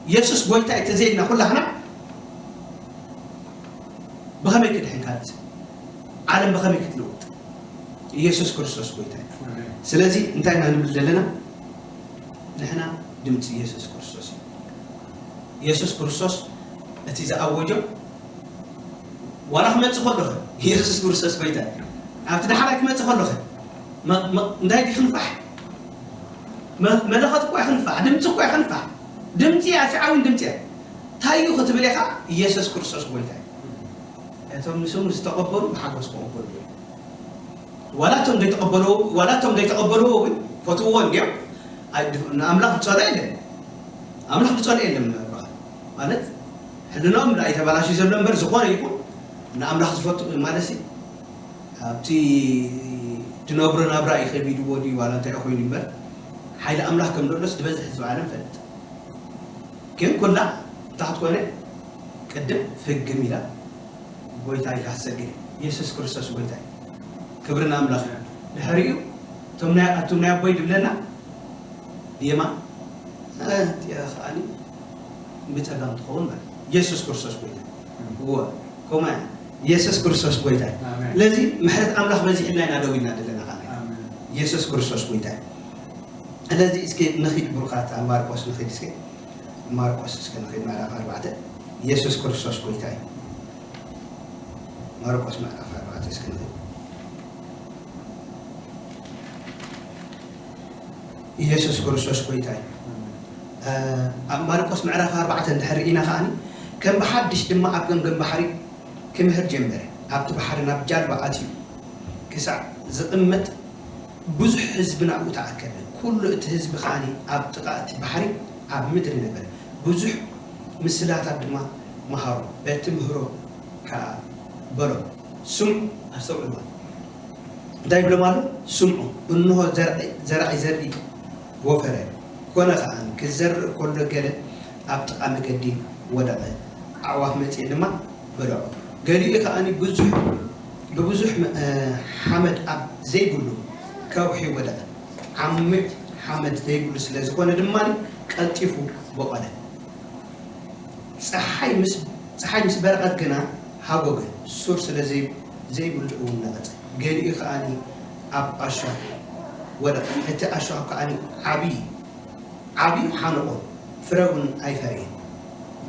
ኢየሱስ ጎይታ እዩ ተዘይልና ኩላህና ብኸመይ ክድሕን ካልእ ሰብ? ዓለም ብኸመይ ክትልውጥ? ኢየሱስ ክርስቶስ ጎይታ እዩ። ስለዚ እንታይ ኢና ንብል ዘለና? ንሕና ድምፂ ኢየሱስ ክርስቶስ እዩ። ኢየሱስ ክርስቶስ እቲ ዝኣወጆ ዋላ ክመፅእ ከሎ ኢየሱስ ክርስቶስ ጎይታ እዩ። ኣብቲ ዳሕራይ ክመፅእ ከሎ እንታይ ድዩ ክንፋሕ? መለኸት እኳ ይኽንፋሕ፣ ድምፂ እኳ ይኽንፋሕ። ድምፂ እያ፣ ሽዓዊን ድምፂ እያ። እንታይ እዩ ክትብል ኢኻ? ኢየሱስ ክርስቶስ ጎይታ እዩ። እቶም ንስሙ ዝተቐበሉ ብሓጎስ ክቕበሉ እዮም። ዋላ እቶም ዘይተቐበልዎ ዋላ እቶም ዘይተቐበልዎ እውን ፈትውዎ እንዲዮም። ኣይ- ንኣምላኽ ዝፀልኦ የለን። ኣምላኽ ዝፀልኦ የለን። ንኣምላኽ ማለት ሕልናኦም ዳ ተበላሽዩ ዘሎ እምበር ዝኾነ ይኹን ንኣምላኽ ዝፈቱ ማለት ሲ ኣብቲ ድነብሮ ናብራ እዩ ከቢድዎ ድዩ ዋላ እንታይ ኮይኑ እምበር ሓይሊ ኣምላኽ ከም ዘሎስ ዝበዝሕ ህዝቢ ዓለም ፈልጥ ግን ኩላ እንታይ ክትኮነ ቅድም ፍግም ኢላ ጎይታ ኢላ ትሰግድ እያ። ኢየሱስ ክርስቶስ ጎይታ እዩ። ክብሪ ንኣምላኽ እዩ። ድሕሪኡ እቶም ናይ ኣቱም ናይ ኣቦይ ድብለና ብየማን እቲኣ ከዓኒ ብጸጋም ትኸውን ማለት እዩ። ኢየሱስ ክርስቶስ ጎይታ እዩ። እወ ከምኡ እያ። ኢየሱስ ክርስቶስ ጎይታ እዩ። ኣሜን። ስለዚ ምሕረት ኣምላኽ በዚሕልና ኢና ደው ኢልና ዘለና ከዓኒ። ኣሜን። ኢየሱስ ክርስቶስ ጎይታ እዩ። ስለዚ እስኪ ንኺድ ብሩኻት ኣብ ማርቆስ ንኺድ እስኪ ማርቆስ እስከ ንኺድ ምዕራፍ ኣርባዕተ ኢየሱስ ክርስቶስ ጎይታ እዩ። ማርቆስ ምዕራፍ ኣርባዕተ እስኪ ንርኢ። ኢየሱስ ክርስቶስ ጎይታ እዩ። ኣብ ማርቆስ ምዕራፍ ኣርባዕተ እንድሕር ርኢና ከኣኒ ከም ብሓድሽ ድማ ኣብ ገምገም ባሕሪ ክምህር ጀመረ። ኣብቲ ባሕሪ ናብ ጃልባ ኣትዩ ክሳዕ ዝቕመጥ ብዙሕ ህዝቢ ናብኡ ተኣከበ። ኩሉ እቲ ህዝቢ ከኣኒ ኣብ ጥቓ እቲ ባሕሪ ኣብ ምድሪ ነበረ። ብዙሕ ምስላታት ድማ መሃሩ። በቲ ምህሮ ከኣ በሎም፣ ስምዑ፣ ኣስተውዕሉ። እንታይ ይብሎም ኣሎ? ስምዑ፣ እንሆ ዘርዒ ዘርኢ ወፈረ። ኮነ ከኣ ክዘርእ ከሎ ገለ ኣብ ጥቓ መገዲ ወደቐ፣ ኣዕዋፍ መጺኤን ድማ በልዖ። ገሊኡ ከኣ ብዙሕ ብብዙሕ ሓመድ ኣብ ዘይብሉ ከውሒ ወደቐ። ዓሚቕ ሓመድ ዘይብሉ ስለ ዝኾነ ድማ ቀልጢፉ በቖለ። ጸሓይ ምስ ጸሓይ ምስ በረቐት ግና ሃጎገ፣ ሱር ስለ ዘይብሉ እውን ነቐጸ። ገሊኡ ከኣ ኣብ ኣሸዋ ወደቐ፣ እቲ ኣሸዋ ከኣ ዓብዪ ዓብዩ ሓነቖ፣ ፍረ እውን ኣይፈረየን።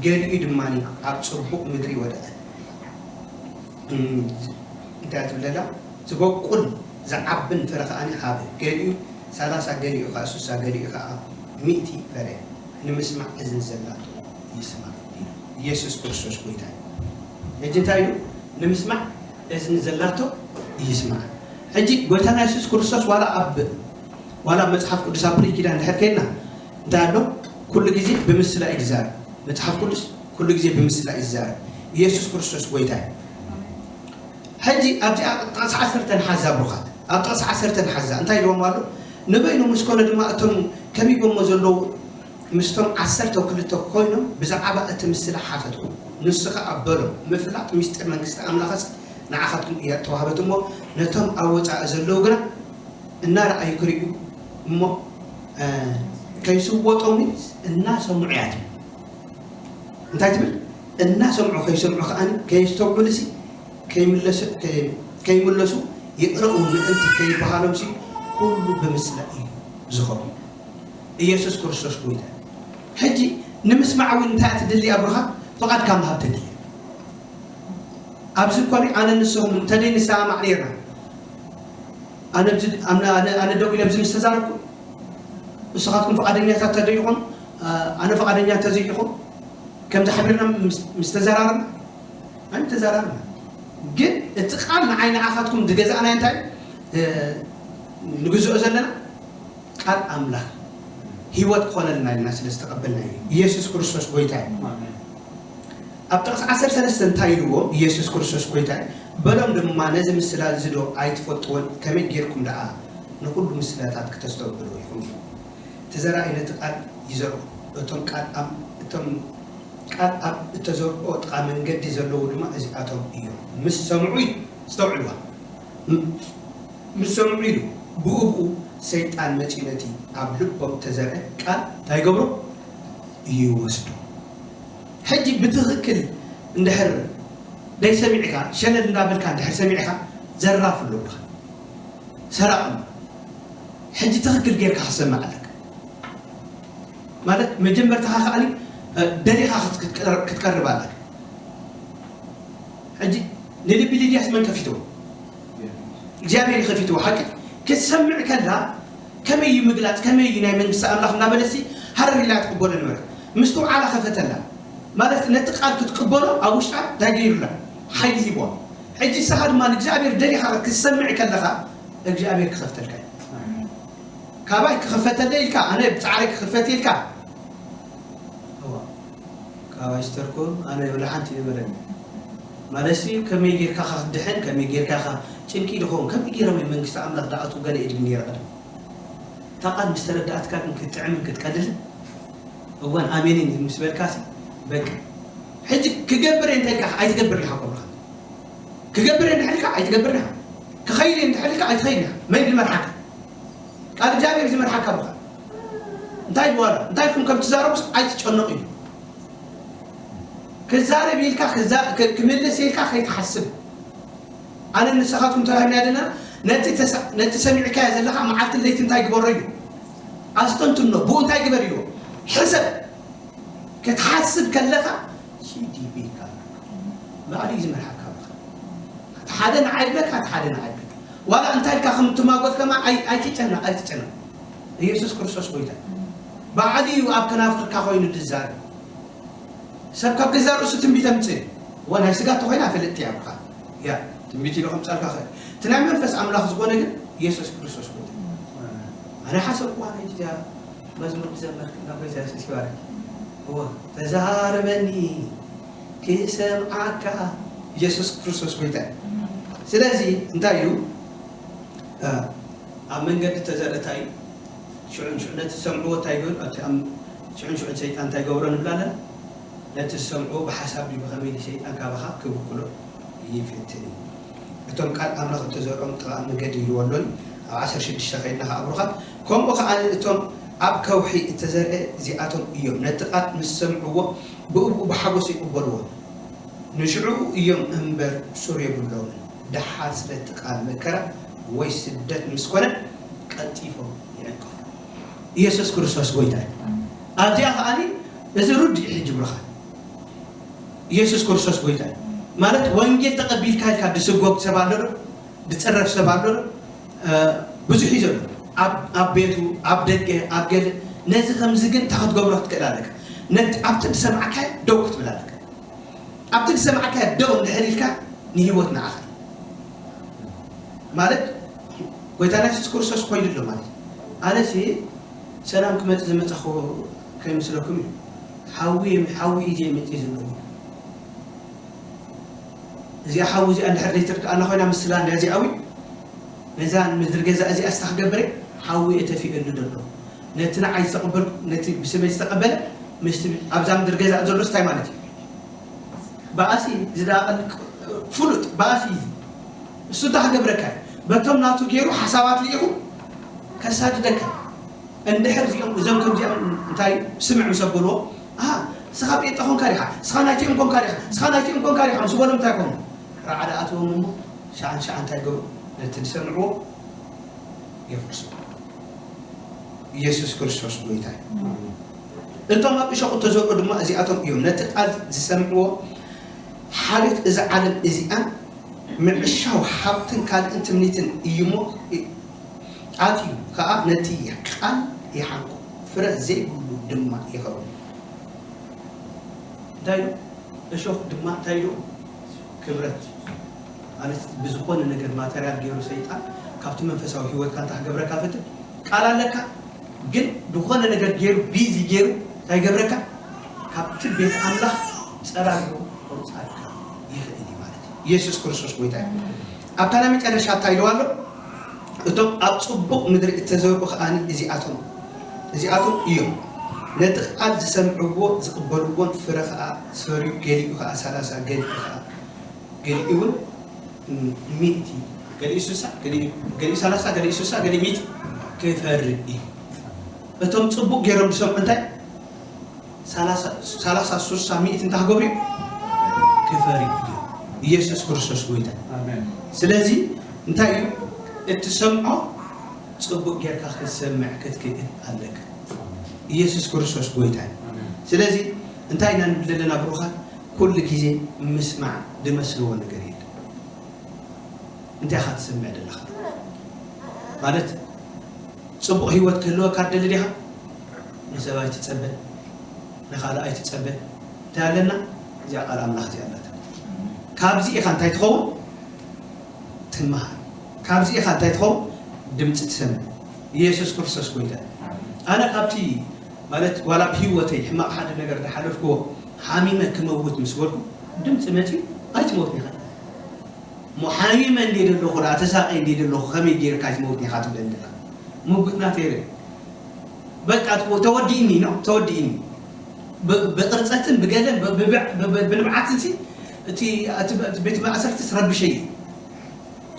ገሊኡ ድማ ኣብ ጽቡቕ ምድሪ ወደቐ። እንታይ ትብለላ? ዝበቁል ዝዓብን ፍረ ከኣ ሃበ። ገሊኡ ሰላሳ፣ ገሊኡ ከኣ ስሳ፣ ገሊኡ ከኣ ሚእቲ ፈረ። ንምስማዕ እዝኒ ዘላቶ ይስማዕ። ኢየሱስ ክርስቶስ ጎይታ እዩ። ሕጂ እንታይ ኢሉ? ንምስማዕ እዝኒ ዘላቶ ይስማዕ። ሕጂ ጎይታና የሱስ ክርስቶስ ዋላ ኣብ ዋላ መጽሓፍ ቅዱስ ኣብ ብሉይ ኪዳን እንድሕር ከይድና እንታይ ኣሎ? ኩሉ ግዜ ብምስላ እዩ ዝዛረብ። መጽሓፍ ቅዱስ ኩሉ ግዜ ብምስላ እዩ ዝዛረብ። ኢየሱስ ክርስቶስ ጎይታ እዩ። ሕጂ ኣብዚኣ ጥቕሲ ዓሰርተ ንሓዛ ብሩኻት፣ ኣብ ጥቕሲ ዓሰርተ ንሓዛ እንታይ ኢልዎም ኣሎ? ንበይኑ ምስ ኮነ ድማ እቶም ከቢቦሞ ዘለዉ ምስቶም ዓሰርተ ክልተ ኮይኖም ብዛዕባ እቲ ምስላ ሓተትዎ። ንሱ ኸኣ በሎም፣ ምፍላጥ ምስጢር መንግስቲ ኣምላኽስ ንዓኻትኩም እያ እተዋህበት እሞ፣ ነቶም ኣብ ወጻኢ ዘለዉ ግና እናረኣዩ ክርእዩ እሞ ከይስወጦም እናሰምዑ እያ ትብል። እንታይ ትብል? እናሰምዑ ከይሰምዑ ከኣ ከየስተውዕሉ ሲ ከይምለሱ ይቕረኡ ምእንቲ ከይበሃሎም ሲ ኩሉ ብምስላ እዩ ዝኸውን። ኢየሱስ ክርስቶስ ጎይታ። ሕጂ ንምስማዕ እውን እንታይ ትድሊ ኣብርኻ? ፍቓድካ ምሃብ ተድሊ። ኣብዚ እኮ ኣነ ንስኹም እንተደይ ንሰማማዕ ነርና ኣነ ኣብዚ ኣነ ኣነ ኣነ ደው ኢለ ኣብዚ ምስ ተዛረብኩ ንስኻትኩም ፍቓደኛታት ተደይኹም ኣነ ፍቓደኛ ተዘይኹም ከምዚ ሓቢርና ምስ ተዘራረብና ኣነ ተዘራረብና ግን እቲ ቃል ንዓይ ንዓኻትኩም ዝገዛእና እንታይ ንግዝኦ ዘለና ቃል ኣምላኽ ህይወት ክኾነልና ኢልና ስለ ዝተቐበልና እዩ። ኢየሱስ ክርስቶስ ጎይታ እዩ። ኣብ ጥቕሲ ዓሰርተ ሰለስተ እንታይ ኢልዎ? ኢየሱስ ክርስቶስ ጎይታ እዩ። በሎም ድማ ነዚ ምስላ እዚ ዶ ኣይትፈልጥዎን? ከመይ ጌርኩም ደኣ ንኹሉ ምስላታት ክተስተብህሉ ኢኹም? እቲ ዘራኢ ነቲ ቃል ይዘርኦ። እቶም ቃል ኣብ እቶም ቃል ኣብ እተዘርኦ ጥቓ መንገዲ ዘለዉ ድማ እዚኣቶም እዮም። ምስ ሰምዑ እዩ። ዝተውዕልዋ ምስ ሰምዑ ኢሉ ብኡ ብኡ ሰይጣን መጺኡ ነቲ ኣብ ልቦም እተዘርአ ቃል እንታይ ይገብሮ? ይወስዶ። ሕጂ ብትኽክል እንድሕር ደይሰሚዕካ ሸለል እንዳበልካ እንድሕር ሰሚዕካ ዘራፍ ኣለካ ሰራቕ ኣሎ። ሕጂ ትኽክል ጌርካ ክሰማዕ ኣለካ ማለት መጀመርታኻ ከኣ ደሊኻ ክትቀርብ ኣለካ። ሕጂ ንልቢ ሊድያስ መን ከፊትዎ? እግዚኣብሔር ይኸፊትዎ። ሓቂ ክትሰምዕ ከላ ከመይ እዩ ምግላፅ ከመይ እዩ ናይ መንግስቲ ኣምላኽ እናበለሲ ሃረር ኢላ ትቅበሎ ነበረት። ምስትውዓላ ከፈተላ ማለት ነቲ ቃል ክትቅበሎ ኣብ ውሽጣ እንታይ ገይሩላ ሓይሊ ሂቦ። ሕጂ ንስኻ ድማ ንእግዚኣብሔር ደሊኻ ክትሰምዕ ከለኻ እግዚኣብሔር ክኸፍተልካ እዩ። ካባይ ክኸፈተለ ኢልካ ኣነ ብፃዕረይ ክኸፈት ኢልካ ካባይ ዝተርኮ ኣነ ወላ ሓንቲ ይነበረኒ ማለትሲ ከመይ ጌርካ ክትድሕን ከመይ ጌርካ ጭንቂ ድኸውን ከመይ ጌሮም መንግስቲ ኣምላኽ ዳኣቱ ገለ ኢድም ነይረ ቀደም እታ ቃል ምስ ተረዳእትካ ግን ክትጥዕምን ክትቀልልን እዋን ኣሜንን ምስ በልካሲ በቃ ሕጂ ክገብር እንተ ኢልካ ኣይትገብር ኢኻ ኮብርካ ክገብር እንድሕር ኢልካ ኣይትገብር ኢኻ ክኸይድ እንድሕር ኢልካ ኣይትኸይድ ኢኻ መን ዝመርሓካ ቃል እግዚኣብሔር ዝመርሓካ ብኻ እንታይ ይበዋላ እንታይ ኢልኩም ከም ትዛረቡስ ኣይትጨነቑ እዩ ክዛረብ ኢልካ ክምልስ ኢልካ ከይትሓስብ ኣነ ንስኻትኩም ተባሂልና ዘለና ነቲ ሰሚዕካዮ ዘለኻ መዓልትን ለይቲ እንታይ ግበሮ እዩ ኣስተንትኖ ብኡ እንታይ ግበር እዩ ሕሰብ ክትሓስብ ከለኻ ሽዲ ባዕሉ እዩ ዝመርሓካ። እቲ ሓደ ንዓይ ይብለካ፣ እቲ ሓደ ንዓይ ይብለካ። ዋላ እንታይ ኢልካ ከም እትማጎት ከማ ኣይ- ኣይትጨነቕ፣ ኣይትጨነቕ። ኢየሱስ ክርስቶስ ጎይታ እዩ። ባዕሉ እዩ ኣብ ከናፍርካ ኮይኑ ዝዛረብ። ሰብ ካብ ገዛ ርእሱ ትንቢት ኣምፅእ እዋ ናይ ስጋ ተኮይና ፍልጥቲ ኣብካ ያ ትንቢት ኢሉ ከምፃልካ ክእል። እቲ ናይ መንፈስ ኣምላኽ ዝኾነ ግን ኢየሱስ ክርስቶስ ጎይታ እዩ። ኣነ ሓሰብኩዋ ናይ ዚኣ መዝሙር ዝዘመርክ ናብ ጎይታ ኢየሱስ ይባርክ። እዋ ተዛረበኒ ክሰምዓካ። ኢየሱስ ክርስቶስ ጎይታ እዩ። ስለዚ እንታይ እዩ ኣብ መንገዲ ተዘረታይ ሽዑን ሽዑ ነቲ ዝሰምዕዎ እንታይ ይገብር ኣብቲ ሽዑን ሽዑን ሰይጣን እንታይ ይገብሮ ንብላለን። ነቲ ዝሰምዕዎ ብሓሳብ ድዩ ብኸመይ ድዩ ሰይጣን ካባኻ ክብክሎ ይፍትን እዩ። እቶም ቃል ኣምላኽ እተዘርኦም ጥቓ መገዲ ኢልዎ ኣሎኒ። ኣብ ዓሰርተ ሽዱሽተ ከይድና ከዓ ኣብሩኻት ከምኡ ከዓ እቶም ኣብ ከውሒ እተዘርአ እዚኣቶም እዮም። ነቲ ቃል ምስ ሰምዕዎ ብእብኡ ብሓጎስ ይቕበልዎ። ንሽዑ እዮም እምበር ሱር የብሎምን። ደሓር ስለቲ ቃል መከራ ወይ ስደት ምስ ኮነ ቀልጢፎም ይዕቀፉ። ኢየሱስ ክርስቶስ ጎይታ እዩ። ኣብዚኣ ከዓኒ እዚ ርድእ ሕጂ ብርኻ ኢየሱስ ክርስቶስ ጎይታ እዩ። ማለት ወንጌል ተቐቢልካ ኢልካ ድስጎግ ሰብ ኣሎ ዶ? ድፅረፍ ሰብ ኣሎ ዶ? ብዙሕ እዩ ዘሎ። ኣብ ቤቱ ኣብ ደገ ኣብ ገለ ነዚ ከምዚ ግን እንታይ ክትገብሮ ክትክእል ኣለካ? ነቲ ኣብቲ ዝሰማዕካዮ ደው ክትብል ኣለካ። ኣብቲ ዝሰማዕካዮ ደው እንድሕር ኢልካ ንህይወት ንዓኻ ማለት ጎይታና የሱስ ክርስቶስ ኮይኑሎ ማለት ኣነሲ ሰላም ክመፅ ዝመፃኹ ከይመስለኩም እዩ። ሓዊ ሓዊ እዩ ዘይመፅእ ዘለዎ። እዚኣ ሓዊ እዚኣ እንድሕር ዘይትርድኣና ኮይና ምስላ እንድያ እዚኣዊ ነዛ ምድሪ ገዛ እዚኣ ስታ ክገብረ ሓዊ እተፊእሉ ዘሎ ነቲ ንዓይ ዝተቐበልኩ ነቲ ብስመይ ዝተቐበለ ምስቲ ኣብዛ ምድሪ ገዛ ዘሎ ስታይ ማለት እዩ። ባእሲ ዝዳቐል ፍሉጥ ባእሲ እዩ። እሱ እንታይ ክገብረካ እዩ? በቶም ናቱ ገይሩ ሓሳባት ልኢኹ ከሳድደካ። እንድሕር እዚኦም እዞም ከምዚኦም እንታይ ስምዕ ምስ ኣበልዎ፣ ኣሃ፣ ንስኻ ጴንጠ ኮንካ ዲኻ? ንስኻ ናይቲኦም ኮንካ ዲኻ? ንስኻ ናይቲኦም ኮንካ ዲኻ? ምስ በሎም እንታይ ኮኑ? ራዕዲ ኣትዎም እሞ ሻዕን ሻዕን እንታይ ገብሩ? ነቲ ዝሰምዕዎ የፍርሱ። ኢየሱስ ክርስቶስ ጎይታ እዩ። እቶም ኣብ እሾቕ እተዘርኡ ድማ እዚኣቶም እዮም። ነቲ ቃል ዝሰምዕዎ ሓልዮት እዛ ዓለም እዚኣን ምዕሻው ሃብትን ካልእን ትምኒትን እዩ እሞ ኣትዩ ከኣ ነቲ ቃል ይሓንቁ፣ ፍረ ዘይብሉ ድማ ይኸውን። እንታይ ኢሉ? እሾኽ ድማ እንታይ ኢሉ? ክብረት ማለት ብዝኾነ ነገር ማተርያል ገይሩ ሰይጣን ካብቲ መንፈሳዊ ህይወትካ እንታይ ክገብረካ ፈትን ቃል ኣለካ ግን ዝኾነ ነገር ገይሩ ቢዚ ገይሩ እንታይ ይገብረካ ካብቲ ቤት ኣምላኽ ጸራርዩ ከውጻካ ይኽእል እዩ ማለት እዩ። ኢየሱስ ክርስቶስ ጎይታ እዩ። ኣብታ ናይ መጨረሻ እንታይ ኢልዋ ኣሎ? እቶም ኣብ ጽቡቕ ምድሪ እተዘርኡ ከኣ እዚኣቶም እዚኣቶም እዮም። ነቲ ቃል ዝሰምዕዎ ዝቕበልዎን ፍረ ከኣ ዝፈርዩ ገሊኡ ከኣ ሰላሳ ገሊኡ ከኣ ገሊኡ እውን ሚእቲ ገሊኡ ስሳ ገሊኡ ሰላሳ ገሊኡ ስሳ ገሊኡ ሚእቲ ክፈሪ እዩ። እቶም ጽቡቕ ገይሮም ዝሰምዑ እንታይ ሰላሳ ሱሳ ሚእቲ እንታይ ክገብሩ እዮም? ክፈሪ እዮም። ኢየሱስ ክርስቶስ ጎይታ። ስለዚ እንታይ እዩ እትሰምዖ ጽቡቕ ጌርካ ክትሰምዕ ክትክእል ኣለካ። ኢየሱስ ክርስቶስ ጎይታ እዩ። ስለዚ እንታይ ኢና ንብል ዘለና ብሩኻት? ኩሉ ግዜ ምስማዕ ድመስልዎ ነገር የለን። እንታይ ኢኻ ትሰምዕ ዘለኻ? ማለት ጽቡቕ ህይወት ክህልወካ ትደሊ ዲኻ? ንሰብ ኣይትጸበ፣ ንኻልእ ኣይትጸበ። እንታይ ኣለና? እዚኣ ቃል ኣምላኽ እዚኣ ኣላታ። ካብዚ ኢኻ እንታይ ትኸውን? ትመሃር። ካብዚ ኢኻ እንታይ ትኸውን? ድምፂ ትሰምዕ። ኢየሱስ ክርስቶስ ጎይታ። ኣነ ካብቲ ማለት ዋላ ብህይወተይ ሕማቕ ሓደ ነገር ዝሓለፍክዎ ሓሚመ ክመውት ምስ በልኩ ድምፂ መፂኡ ኣይትመውትን ኢኻ። እሞ ሓሚመ እንዴ ዘለኹ ደኣ ተሳቐየ እንዴ ዘለኹ ከመይ ጌርካ ኣይትመውትን ኢኻ ትብለኒ ዘለኻ? ምጉት ናተይ ርእ በቃ ተወዲእኒ ነው ተወዲእኒ ብቅርፀትን ብገለን ብንብዓትን ሲ እቲ ቤት ማእሰርትስ ረብሸ እዩ።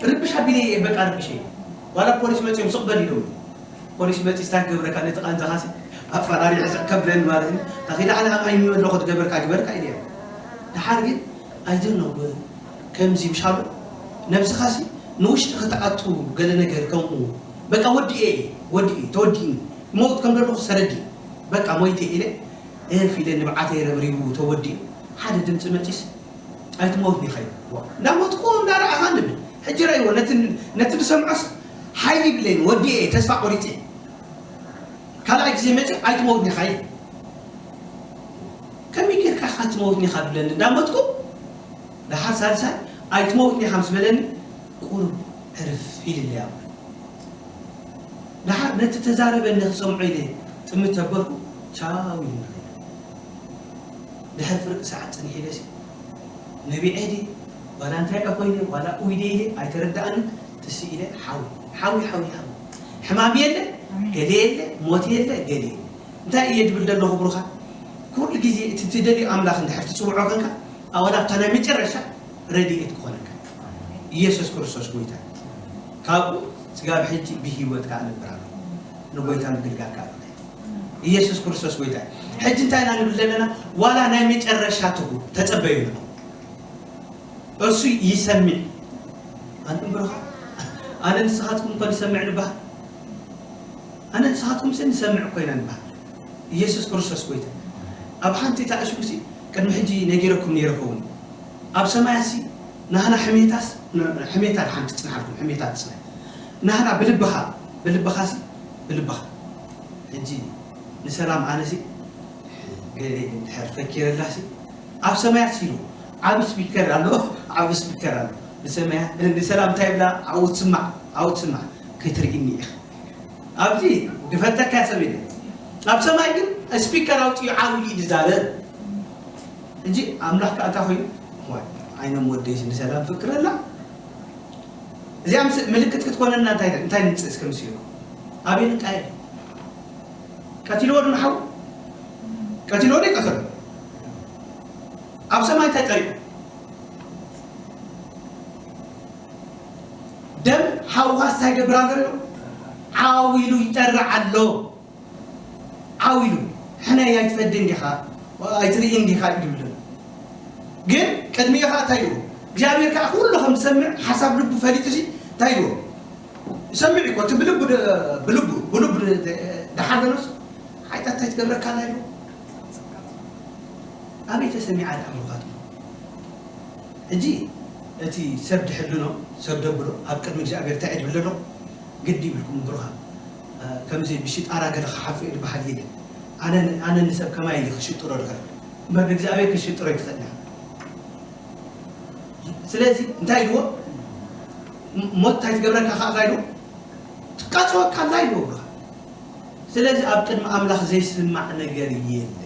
ርብሽ ኣቢለ እየ በቃ ርብሽ እየ። ዋላ ፖሊስ መፅኦም ስቕ በል ኢሎም ፖሊስ መፂ ስታ ክገብረካ ነቲ ቃንዛኻ ሲ ኣፈራሪሑ ስቕ ከብለኒ ማለት እዩ። ታኺዳ ኣነ ኣብ ዓይኒ ኣለኹ ትገበርካ ግበርካ ኢለ እየ። ደሓር ግን ኣይደኖ ከምዚ ምሻሉ ነብስኻ ሲ ንውሽጢ ከተኣቱ ገለ ነገር ከምኡ በቃ ወዲኤ እየ ወዲኤ ተወዲእኒ ክመውት ከም ዘለኹ ሰረዲ በቃ ሞይተ ኢለ እፍ ኢለ ንብዓተይ ረብሪቡ ተወዲኡ ሓደ ድምፂ መፂስ ኣይትመውትኒ ኸይ እንዳሞትኩ እንዳረኣኻ ንብል። ሕጂ ረእይዎ፣ ነቲ ዝሰምዖስ ሓይሊ ይብለይን፣ ወዲኤ ተስፋ ቆሪፀ። ካልኣይ ግዜ መፅእ ኣይትመውትኒ ኸይ ከመይ ጌርካ ኢኻ ትመውትኒ ኢኻ ትብለኒ? እንዳሞትኩ ደሓር ሳልሳይ ኣይትመውትኒ ኢኻ ምስ በለኒ ቁሩብ ዕርፍ ኢልለይ ኣብኡ። ደሓር ነቲ ተዛረበኒ ክሰምዖ ኢለ ጥምት ተበልኩ። ቻው ኢሉኒ ኸይዱ። ድሕሪ ፍርቂ ሰዓት ጽንሕ ኢለ ሲ ነቢዐ ድየ ዋላ እንታይ እየ ኮይነ ዋላ ኡይ ድየ ኢለ ኣይተረድኣንን። ትስ ኢለ ሓዊ ሓዊ ሓዊ ሓዊ። ሕማም የለ፣ ገለ የለ፣ ሞት የለ፣ ገለ የለ። እንታይ እየ ድብል ዘለኹ ብሩኻ? ኩሉ ግዜ እቲ ትደልዮ ኣምላኽ እንድሕር ትጽውዖ ኮንካ ኣዋላ ኣብታ ናይ መጨረሻ ረድኤት ክኾነካ ኢየሱስ ክርስቶስ ጎይታ። ካብኡ ስጋብ ሕጂ ብህይወት ከኣ ነብር ኣሎ። ንጎይታ ምግልጋል ከኣ ኢየሱስ ክርስቶስ ጎይታ። ሕጂ እንታይ ኢና ንብል ዘለና? ዋላ ናይ መጨረሻ ትኹ ተጸበዩ ንኹ። እርሱ ይሰምዕ። ኣንቱም ብሩኻ ኣነ ንስኻትኩም እኮ ንሰምዕ ንበሃል። ኣነ ንስኻትኩም ሲ ንሰምዕ እኮ ኢና ንበሃል። ኢየሱስ ክርስቶስ ጎይታ። ኣብ ሓንቲ እታ እሽጉ ሲ ቅድሚ ሕጂ ነጊረኩም ነይረ ኸውን። ኣብ ሰማያ ሲ ናህና ሕሜታስ ሕሜታ ድሓን ትጽንሓልኩም ሕሜታ ትጽንሕ። ናህና ብልብኻ ብልብኻ ሲ ብልብኻ ሕጂ ንሰላም ኣነ ሲ ገለ እንድሕር ፈኪረላ ሲ ኣብ ሰማያት ሲሉ ዓቢ ስፒከር ኣሎ። ዓቢ ስፒከር ኣሎ ንሰማያት ንሰላም እንታይ ብላ ኣብኡ ትስማዕ ኣብኡ ትስማዕ። ከይትርእኒ ኢኻ ኣብዚ ድፈልጠካ ሰብ የለ። ኣብ ሰማይ ግን ስፒከር ኣውፅኡ ዓብዩ እዩ ዝዛረብ። ሕጂ ኣምላኽ ከኣ እንታይ ኮይኑ ዋይ ዓይኖም ወደይ ንሰላም ፍቅረላ። እዚኣ ምስ ምልክት ክትኮነና እንታይ እንታይ ንምፅእ እስከ ምስ ኢልኩም ኣቤል ቃየል ቀቲልዎ ዶ ንሓው ቀቲልዎ ዶ ይቀተሉ? ኣብ ሰማይ እንታይ ጠሪቁ? ደም ሓውኻስ እንታይ ይገብር ኣሎ? ዓው ኢሉ ይጠርዕ ኣሎ። ዓው ኢሉ ሕነይ ኣይትፈድን ዲኻ ኣይትርእን ዲኻ እዩ ድብል። ግን ቅድሚኡ ኸዓ እንታይ ይብሉ? እግዚኣብሔር ከዓ ኩሉ ከም ዝሰምዕ ሓሳብ ልቡ ፈሊጡ ሲ እንታይ ይብሉ? ይሰምዕ እኮ እቲ ብልቡ ደ- ብልቡ ብልቡ ደ- ደ- ደሓዘኖስ ሓይጣት እንታይ ትገብረካ ኣላ ይብሉ? ኣበይ ተሰሚዓ ደኣ ምዃኑ? ሕጂ እቲ ሰብ ድሕልኖ ሰብ ደብሎ ኣብ ቅድሚ እግዚኣብሔር እንታይ እየ ድብል ኣለኹ? ግዲ ይብልኩም ብሩኻን። ከምዚ ብሽጣራ ገለ ክሓፍእ ዝበሃል የለን። ኣነ ኣነ ንሰብ ከማይ እየ ክሽጥሮ ድኽእል እምበር ንእግዚኣብሔር ክሽጥሮ ኣይትኽእል ኢኻ። ስለዚ እንታይ ኢልዎ? ሞት እንታይ ትገብረካ ከዓ እንታይ ኢልዎ? ትቃፀወካ ኣላ ኢልዎ ብሩኻን። ስለዚ ኣብ ቅድሚ ኣምላኽ ዘይስማዕ ነገር የለን።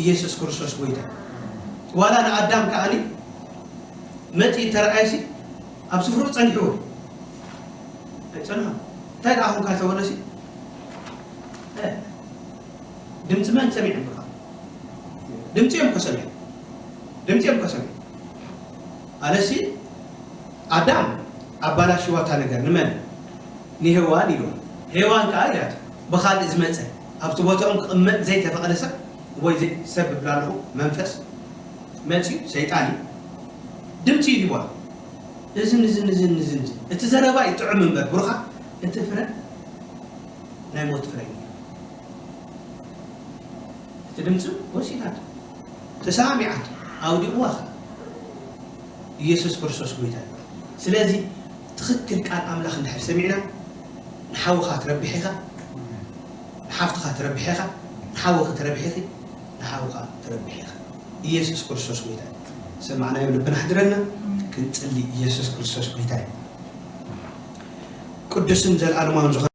ኢየሱስ ክርስቶስ ጎይታ። ዋላ ንኣዳም ከዓኒ መጺኡ ተረኣየሲ ኣብ ስፍርኡ ጸኒሕዎ ኣይጸንሖ። እንታይ ደኣ ኹንካ ተበለሲ ድምፂ መን ሰሚዐ ብኻ? ድምፂ እዮም ከሰሚዐ ድምፂ እዮም ከሰሚዐ ኣለሲ ኣዳም ኣባላሽዋታ ነገር ንመን ንሄዋን ኢሉ ሄዋን ከዓ ኢላት ብኻልእ ዝመፀ ኣብቲ ቦታኦም ክቕመጥ ዘይተፈቐደ ሰብ ወይ ሰብ ብላ ኣለኹ መንፈስ መፅዩ ሰይጣን እዩ ድምፂ ይህዋ እዝን እዝን እዝን እዝን እቲ ዘረባ ይጥዑም እምበር ብሩኻ እቲ ፍረ ናይ ሞት ፍረ እዩ እቲ ድምፂ ወሲዳት ተሰማሚዓት ኣውዲቕዋ ኢየሱስ ክርስቶስ ጎይታ እዩ። ስለዚ ትኽክል ቃል ኣምላኽ እንድሕር ሰሚዕና ንሓውኻ ትረብሕ ኢኻ፣ ንሓፍትኻ ትረብሕ ኢኻ፣ ንሓውኺ ትረብሕ ኢኺ፣ ንሓውኻ ትረብሕ ኢኻ። ኢየሱስ ክርስቶስ ጎይታ እዩ። ዝሰማዕናዮ ልብና ኣሕድረልና። ክንጽሊ። ኢየሱስ ክርስቶስ ጎይታ እዩ። ቅዱስን ዘለኣለማውን ዝኾነ